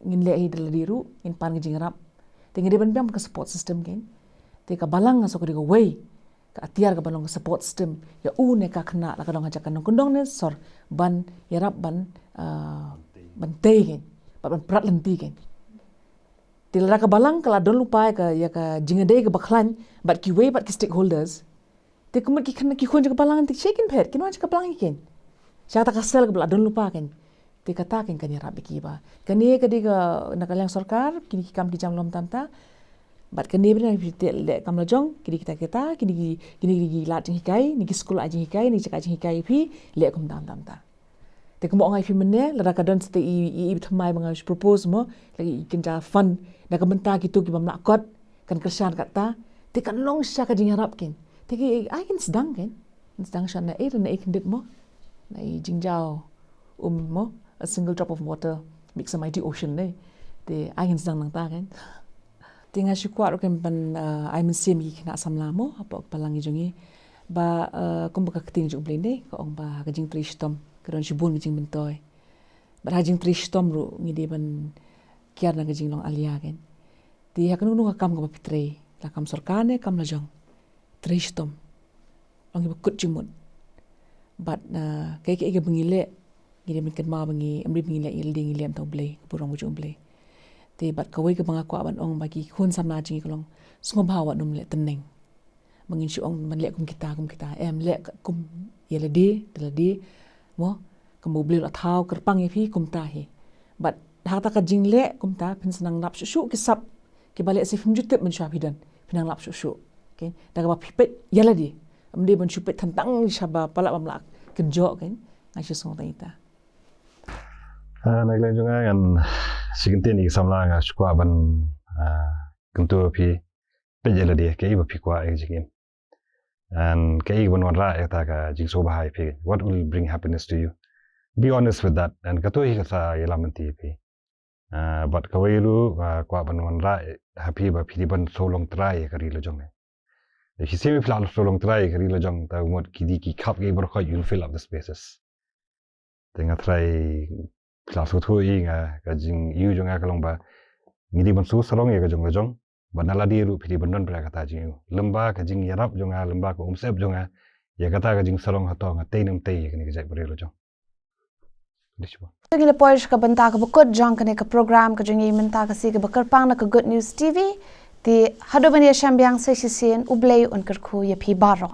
ngin leh hi da lade ruh, ngin pan ka jingïarap. Te ngi dei ban biang ka support system kein. Te ka balang nga sngew ka dei kawei ka atiar kaba long ka support system ïa u ne ka khynnah, la ka don ha jaka nongkyndong ne sor, ban ïarap ban, ah, ban tei kein, ban, ban prat lynti kein. Te lada ka balang ka la don lypa ïa ka, ïa ka jingïadei kaba khlaiñ bad kiwei pat ki stakeholders, te ka mut ki khynnah ki khun jong ka balang te shisha kin phet, kin wan sha ka balang ïa kein. Sha kata ka cell kaba la don lypa kein. Te kata kein kan ïarap ïa ki ba. Kane ka dei ka na ka liang sorkar, kine ki kam ki jam lum tam ta. Bad kane bad na phi te leh kam la jong, kine kita kita, kine ki, kine ki lad jinghikai, kine ki skul ai jinghikai, kine ki jaka jinghikai phi, leh kum tam tam ta. Te kumba ong ai phi mynne, lada ka don sa te i, i, i thymmai ba nga shu propose mo, la i kynja fund, na ka bynta kito ki bym lah kot, kan kyrshan kata, te kan long shisha ka jingïarap kein. Te ki ai kin sdang kein. Sdang sha na ei, na ei kyndit mo. Na i jingjaw um mo. A single drop of water makes a mighty ocean, ne. Te ai ngin sdang nangta kein. Te nga shu kwah ruh kein ban, uh, ai mynsiem ïa ki khynnah samla mo, hapoh ka balang jong ngi. Ba, uh, kumba ka ktien jong U Blei ne, ka ong ba ha ka jingtrei shitom ka don shibun ka jingmyntoi. Bad ha ka jingtrei shitom ruh ngi dei ban kiar na ka jinglong alia kein. Te ha kano kano ka kam kaba phi trei, la kam sorkar ne kam la jong, trei shitom. Long kiba kut jingmut. Bad, uh, kaei kaei kaba ngi leh, ngi dei ban kynmaw ba ngi, ym dei ba ngi leh ïa lade, ngi leh namar U Blei, ka burom ka jong U Blei. Te bad kawei kaba nga kwah ban ong ba ki khun samla jong ngi ka long, sngewbha wat nym leh tneng. Ba ngin shu ong ban leh kum kita, kum kita. Em, leh kum ïa lade, da lade. Mo, kum U Blei u la thaw kyrpang ïa phi kumta hi. Bad ha kata ka jingleh kumta phin sa nang lap shuh shuh ki sap kiba lehse phim ju tip mynshuwa phi don. Phin nang lap shuh shuh. Okay? Da kaba phi peit ïa lade. Ym dei ban shu peit tang tang sha ba palat bym lah kynjoh, okay? Nga shu sngew tang ita. Ah, na ka liang jong nga, ngan sa kyntien ïa ki samla, nga shu kwah ban, ah, kyntu phi peit ïa lade kaei ba phi kwah ïa ka jingim. And kaei ban wanrah ïa kata ka jingsngewbha ïa phi. What will bring happiness to you? Be honest with that. And kato hi ka sa ïalam lynti ïa phi. Ah, bad kawei ruh, ah, kwah ban wanrah ha phi ba phi dei ban shu long trai ïa ka ri la jong. If you see me phi la shu long trai ïa ka ri la jong, ta mut ki dei ki khap ki baroh khoit, you'll fill up the spaces. Te nga trai phi la shu thuh ïa nga, ka jingïohi jong nga ka long ba ngi dei ban shu sarong ïa ka jong la jong. Bad na lade ruh phi dei ban don bad kata jingïohi. Lymba ka jingïarap jong nga, lymba ka umsyep jong nga ïa kata ka jingsarong, hato nga tei ne ym tei ïa kane ka jaitbynriew la jong. Khublei shibun. Te ngi la poi sha ka bynta kaba kut jong kane ka program ka jong ngi mynta ka sngi kaba kyrpang na ka Good News T V. Te haduh ban ïashem biang sa shisien, U Blei un kyrkhu ïa phi baroh.